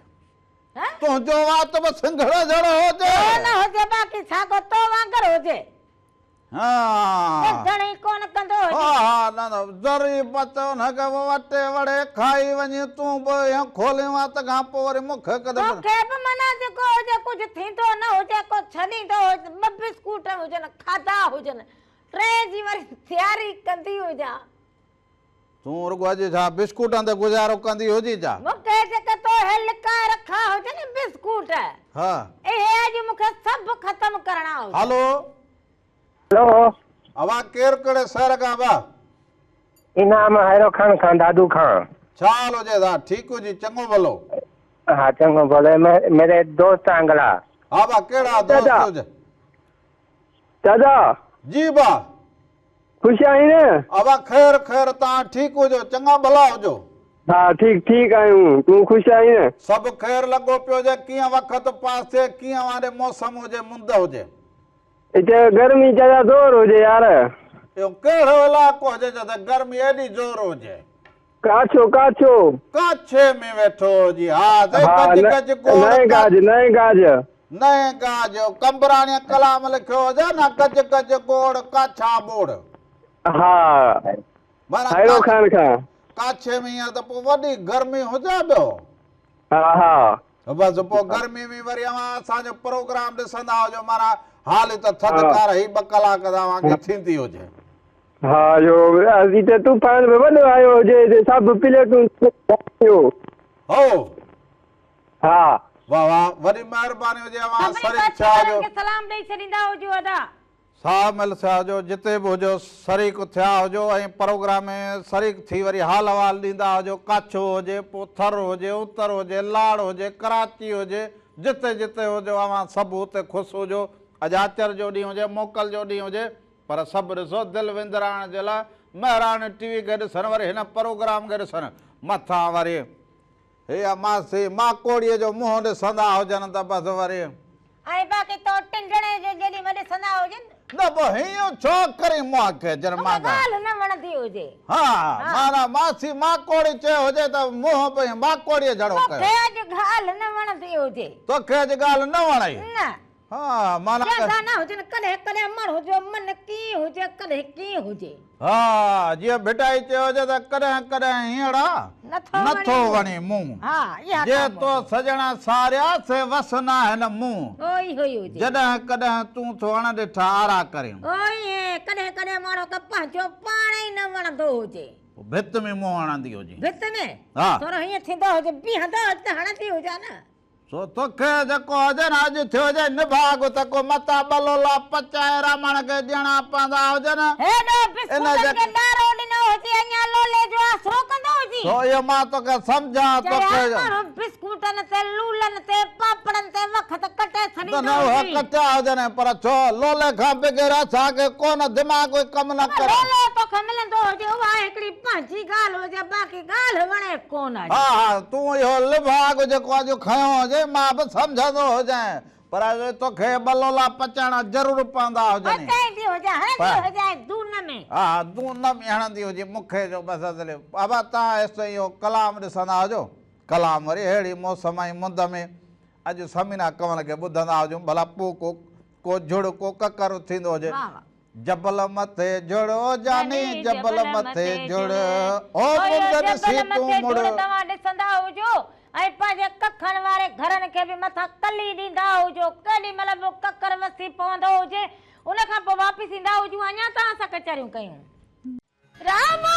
تنهنجو وات به سنگهڙ جهڙو هجي. ڪو نه هجي باقي ساڳو تو وانگر هجي. ها. ٻڌڻ ئي ڪونه ڪندو هجي. ها ها نه نه ذري بچ ان کي به وٽي وڙي کائي وڃي تون به ايئن کولين وات کان پوء وري مون کي ڪڏهن. توکي به معنيٰ جيڪو هجي ڪجهه ٿيندو نه هجي ڪو ڇڏيندو هجي ٻه بسڪوٽ هجن کاڌا هجن ٽئين جي وري تياري ڪندي هجان. تون رڳو اڄ ڇا بسڪوٽن تي گذارو ڪندي هجين ڇا؟ مون کي جيڪي تو هي لڪائي رکيا هجن بسڪوٽ. ها. اهي اڄ مون کي سڀ ختم ڪرڻا هجن. هلو. هلو. اوهان ڪير ڪهڙي شهر کان ڀا؟ انعام هيرو خان کان دادو کان. ڇا حال هجي ڀا ٺيڪ هجي چڱو ڀلو. ها چڱو ڀلو ميري دوست آنگلا. ها ڀا ڪهڙا دوست هجي. دادا. جي ڀا. خوش آهين نه؟ ابا خير خير توهان ٺيڪ هجو چڱا ڀلا هجو. ها ٺيڪ ٺيڪ آهيون تون خوش آهين نه؟ سڀ خير لڳو پيو هجي ڪيئن وقت پاس ٿئي ڪيئن اوهان ڏي موسم هجي مند هجي. هتي گرمي چاچا زور هجي يار. اهو ڪهڙو علائقو هجي جتي گرمي ايڏي زور هجي. ڪاڇو ڪاڇو. ڪاڇي ۾ ويٺو هجي ها سائين ڪچ ڪچ گوڙ نئين گاج نئين گاج. نئين گاج قمبراڻيء ڪلام لکيو هجي نه ڪچ ڪچ گوڙ ڪاڇا ٻوڙ. ها معنيٰ خيرو خان کان. ڪاڇي ۾ هينئر ته پوء وڏي گرمي هجي ٻيو. ها ها. بس پوء گرمي ۾ وري اوهان اسان جو پروگرام ڏسندا هجو معنيٰ حالي ته ٿڌڪار هي ٻه ڪلاڪ ته اوهان کي ٿيندي هجي. ها جو هتي طوفان به وڏو آيو هجي هتي سڀ پليٽون ٿيو. هو. ها. واه واه وڏي مهرباني هجي اوهان سڀني سريڪ ڪاڇي ٿيا وارن هجو. کي سلام ڏئي ڇڏيندا هجو ادا. ساهه مل سيا هجو، جتي به هجو شريڪ ٿيا هجو ۽ پروگرام ۾ شريڪ ٿي وري حال احوال ڏيندا هجو، ڪاڇو هجي، پوء ٿر هجي، اتر هجي، لاڙ هجي، ڪراچي هجي، جتي جتي هجو اوهان سڀ اتي خوش هجو. اڄ آچر جو ڏينهن هجي، موڪل جو ڏينهن هجي، پر سڀ ڏسو دل وندرائڻ جي لاء مهراڻ ٽي وي کي ڏسن وري هن پروگرام کي ڏسن، مٿان وري هيء ماسي ماڪوڙيء جو منهن ڏسندا هجن ته بس وري. ۽ باقي تو ٽنڊڻي جي جيڏي مهل ڏسندا هجن. نه پوء هينئن ڇو ڪرين منهن کي جن توکي مان ڳالهه نه وڻندي هجي. ها معنيٰ ماسي ماڪوڙي چيو هجي ته منهن به ائين ماڪوڙيء جھڙو ڪيو. توکي اڄ ڳالهه نه وڻندي هجي. توکي اڄ ڳالهه نه وڻئي. نه. ها معنيٰ ته. چوندا نه هجن ڪڏهن ڪڏهن ماڻهو جو من ڪيئن هجي ڪڏهن ڪيئن هجي. ها جيئن ڀٽائي چيو هجي ته ڪڏهن ڪڏهن هينئڙا نٿو وڻي مون. جي تو سڄڻ ساريا سي وس ناهن مون. جڏهن ڪڏهن تون ٿو اڻ ڏٺا آرا ڪرين. ڪڏهن ڪڏهن ماڻهو کي پنهنجو پاڻ ئي نه وڻندو هجي. ڀت ۾ منهن هڻندي هجي. ڀت ۾؟ ٿورو هيئن ٿيندو هجي بيهندو هجي ته هڻندي هجان نه. سو توکي جيڪو هجي نه اڄ ٿيو هجي نڀاڳ ته ڪو متان ٻه لولا پچائي رامڻ کي ڏيڻا پوندا هجن. هيڏو بسڪوٽن کي ڏارو ڏنو هجي اڃا لولي جو آسرو ڪندو هجي. سو اهو مان توکي سمجهان توکي. چيا ماڻهو بسڪوٽن تي لولن تي پاپڙن تي وقت ڪٽي ڇڏيندو نه اهي هجي. ڪٽيا هجن پر ڇو لولي کان بغير اسان کي ڪونه دماغ ئي ڪم نه ڪري. لولو توکي ملندو هجي اها هڪڙي پنهنجي ڳالهه هجي باقي ڳالهه وڻي ڪونه اڄ. ها ها تون اهو لڀاڳ جيڪو اڄ کنيو هجين مان به سمجهندو هجين پر اڄ توکي ٻه لولا پچائڻا ضرور پوندا هجنئي. پچائيندي هجان هڻندي هجانء دون ۾. ها ها دون ۾ هڻندي هجي مون کي جو بس اصلي بابا توهان هيستائين اهو ڪلام ڏسندا هجو ڪلام وري اهڙي موسم ۽ مند ۾ اڄ ثمينه ڪنول کي ٻڌندا هجون ڀلا پوء ڪو ڪو جھڙ ڪو ڪڪر ٿيندو هجي. واهه واهه. جبل مٿي جھڙ او جاني جبل مٿي جھڙ او مند ڏسي تون مڙ. توهان ڏسندا هجو ۽ پنهنجي ڪکن واري گهرن کي به مٿان ڪلي ڏيندا هجو ڪيڏي مهل به ڪڪر وسي پوندو هجي ان کان پوء واپس ايندا هجون اڃا توهان سان ڪچهريون ڪيون. رامو!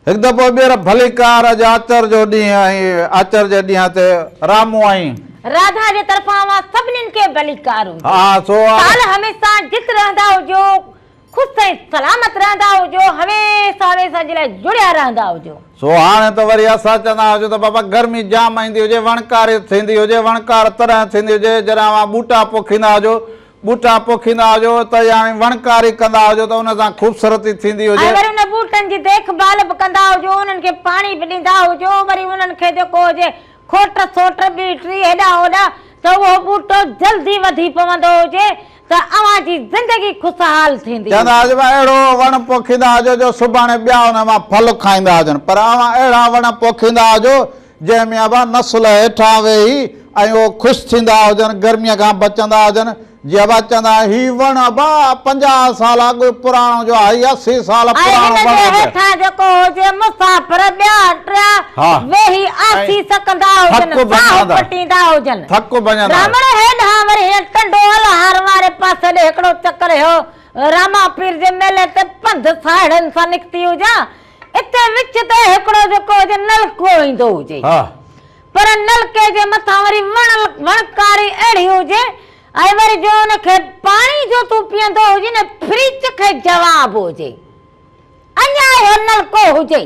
هڪ دفعو ٻيهر ڀليڪار اڄ آچر جو ڏينهن ۽ آچر جي ڏينهن تي رامو ۽. راڌا جي طرفان اوهان سڀنين کي ڀليڪار هجي. ها سو. سال هميشه جت رهندا هجو. خوش ۽ سلامت رهندا هجو هميشه هميشه جي لاء جڙيا رهندا هجو. سو هاڻي ته وري اسان چوندا هجون ته بابا گرمي جام ايندي هجي وڻڪاري ٿيندي هجي وڻڪار تڏهن ٿيندي هجي جڏهن اوهان ٻوٽا پوکيندا هجو ٻوٽا پوکيندا هجو ته يعني وڻڪاري ڪندا هجو ته ان سان خوبصورتي ٿيندي هجي. ۽ وري ان ٻوٽن جي ديک ڀال به ڪندا هجو انهن کي پاڻي به ڏيندا هجو وري انهن کي جيڪو هجي کوٽ سوٽ ٻي ٽي هيڏانهن هوڏانهن ته اهو ٻوٽو جلدي وڌي پوندو هجي ته اوهان جي زندگي خوشحال ٿيندي. چوندا هجو ڀا اهڙو وڻ پوکيندا هجو جو سڀاڻي ٻيا ان مان ڦل کائيندا هجن پر اوهان اهڙا وڻ پوکيندا هجو جنهن ۾ ابا نسل هيٺان ويهي ۽ اهو خوش ٿيندا هجن گرميء کان بچندا هجن جي ابا چوندا آهن هي وڻ ابا 50 سال اڳ پراڻو جو آهي هي 80 سال ۽ پراڻو هن وڻ جي هجي. هيٺان جيڪو هجي مسافر ٻيا ٽيا ويهي آسيس ڪندا هجن ٿڪ ساهه ڀڃندا پٽيندا هجن. ٿڪ ڀڃندا. راوڻ هيڏانهن وري هن ٽنڊو الهار واري پاسي ڏي هڪڙو چڪر هيو راما پير جي ميلي تي پنڌ ساهيڙن سان نڪتي هجان اتي وچ تي هڪڙو جيڪو هجي نلڪو ايندو هجي. پر نلڪي جي مٿان وري وڻ وڻڪاري اهڙي هجي ۽ وري جو ان کي پاڻي جو تون پيئندو هجين نه فريچ کي جواب هجي اڃا اهو نلڪو هجي.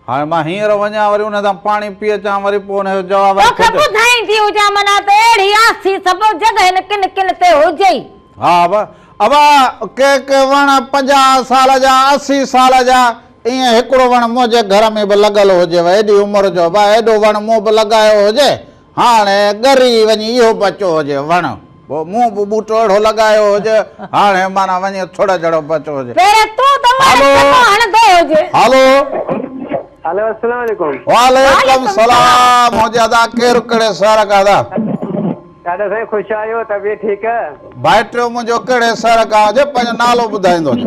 هاڻي مان هينئر وڃان وري ان تان پاڻي پي اچان وري پوء ان جو جواب وري توکي ٻڌائيندي هجان معنيٰ ته اهڙي آسيس به جڳهين ڪن ڪن تي هجي. ها ابا ڪي ڪي وڻ 50 سال جا 80 سال جا ائين هڪڙو وڻ منهنجي گهر ۾ به لڳل هجيو ايڏي عمر جو ابا ايڏو وڻ مون به لڳايو هجي هاڻي ڳري وڃي اهو بچو هجي وڻ پوء مون به ٻوٽو اهڙو لڳايو هجي هاڻي معنيٰ وڃي ٿڙ جهڙو بچو هجي. پهرين تون ته وڻ چڱو هڻندو هجين. هلو. هلو السلام عليڪم. وعليڪم سلام هجي ادا ڪير ڪهڙي شهر کان ادا؟ ڏاڏا سائين خوش آهيو طبيعت ٺيڪ؟ ڀائٽيو منهنجو ڪهڙي شهر کان هجي پنهنجو نالو ٻڌائيندو هجي.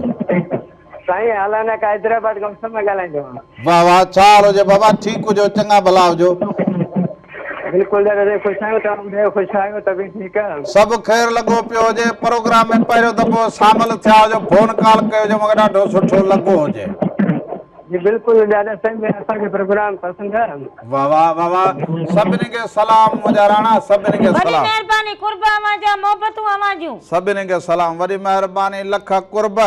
سائين هالانا کان حيدرآباد کان اسامه ڳالهائيندو آهيان. واه واه ڇا حال هجي بابا ٺيڪ هجو چڱا ڀلا هجو. بلڪل ڏاڏا سائين خوش آهيون توهان ٻڌايو خوش آهيو طبيعت ٺيڪ؟ سڀ خير لڳو پيو هجي پروگرام ۾ پهريون دفعو شامل ٿيا هجو فون ڪال ڪيو هجي مونکي ڏاڍو سٺو لڳو هجي. جي بلڪل ڏاڏا سائين اسان کي پروگرام پسند آ. واه واه واه واه سڀني کي سلام منهنجا راڻا سڀني کي وڏي سلام. مهرباني قرب اوهان جا محبتون اوهان جون. سڀني کي سلام وڏي مهرباني لک قرب.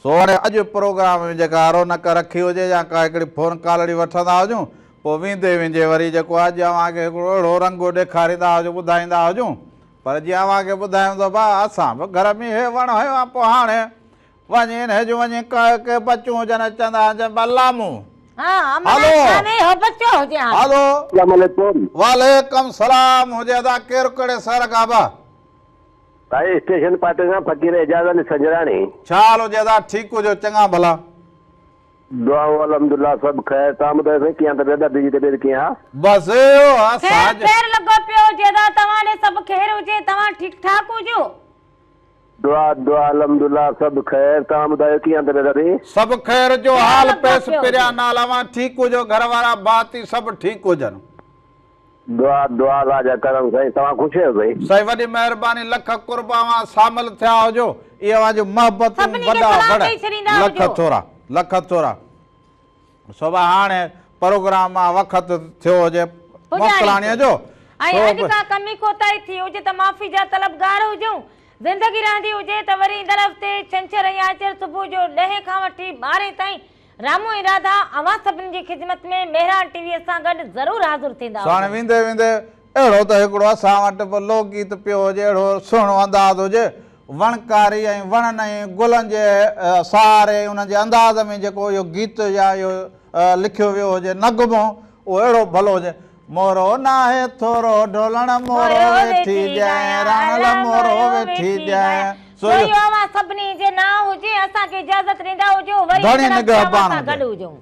سو هاڻي اڄ پروگرام ۾ جيڪا رونق رکي هجي يا ڪا هڪڙي فون ڪالڙي وٺندا هجون پوء ويندي ويندي وري جيڪو اڄ اوهان کي هڪڙو اهڙو رنگ ڏيکاريندا هجون ٻڌائيندا هجون پر جيئن اوهان کي ٻڌايون ته ڀاء اسان به گهر ۾ هي وڻ هنيو آهي پوء هاڻي وڃي انهي جون وڃي ڪي بچون هجن چوندا هجن ڀا لامون هلو هلو. السلام عليڪم. وعليڪم سلام هجي ادا ڪير ڪهڙي شهر کان ڀا. سائين اسٽيشن پاٽي کان فقير اعجاز علي سنجراڻي. ڇا حال هجي ادا ٺيڪ هجو چڱا ڀلا. دعائون الحمدلله سڀ خير توهان ٻڌايو سائين ڪيئن طبيعت ادي جي طبيعت ڪيئن آ. بس اهو اسان خير خير لڳو پيو هجي ادا توهان ڏي سڀ خير هجي توهان ٺيڪ ٺاڪ هجو. دعا دعا الحمدلله سڀ خير توهان ٻڌايو ڪيئن طبيعت ادي. سڀ خير جو خير حال لڳو پيس پيو هجي. پريان نال اوهان ٺيڪ هجو گهر وارا ڀاتي سڀ ٺيڪ هجن. دعا دعا الله جا ڪرم سائين توهان خوش آهيو سائين. سائين وڏي مهرباني لک قرب اوهان شامل ٿيا هجو اهي اوهان جون محبتون سڀني کي وڏا سلام وڙ ڏئي ڇڏيندا لک هجو. ٿورا لک ٿورا سو هاڻي پروگرام مان وقت ٿيو هجي پڄاڻي موڪلاڻي جو ۽ سو اڄ به ڪا ڪمي ڪوتاهي ٿي هجي ته معافي جا طلبگار هجون زندگي رهندي هجي ته وري ايندڙ هفتي ڇنڇر ۽ آچر صبح جو ڏهين کان وٺي ٻارهين تائين رامو ۽ راڌا اوهان سڀني جي خدمت ۾ مهراڻ ٽي وي سان گڏ ضرور حاضر ٿيندا سو هاڻي هجو. ويندي ويندي اهڙو ته هڪڙو اسان وٽ به لوڪ گيت پيو هجي اهڙو سهڻو انداز هجي وڻڪاري ۽ وڻن ۽ گلن جي سهاري انهن جي انداز ۾ جيڪو اهو گيت يا اهو لکيو ويو هجي نغمو اهو اهڙو ڀلو هجي مورو ناهي ٿورو ڍولڻ مورو ويٺي ڏيانء راڻل مورو ويٺي ڏيانء سو اهو اوهان سڀني جي نانء هجي اسان کي اجازت ڏيندا هجو وري ڌڻي ايندڙ هفتي اوهان نگهبان سان گڏ هجي. هجون.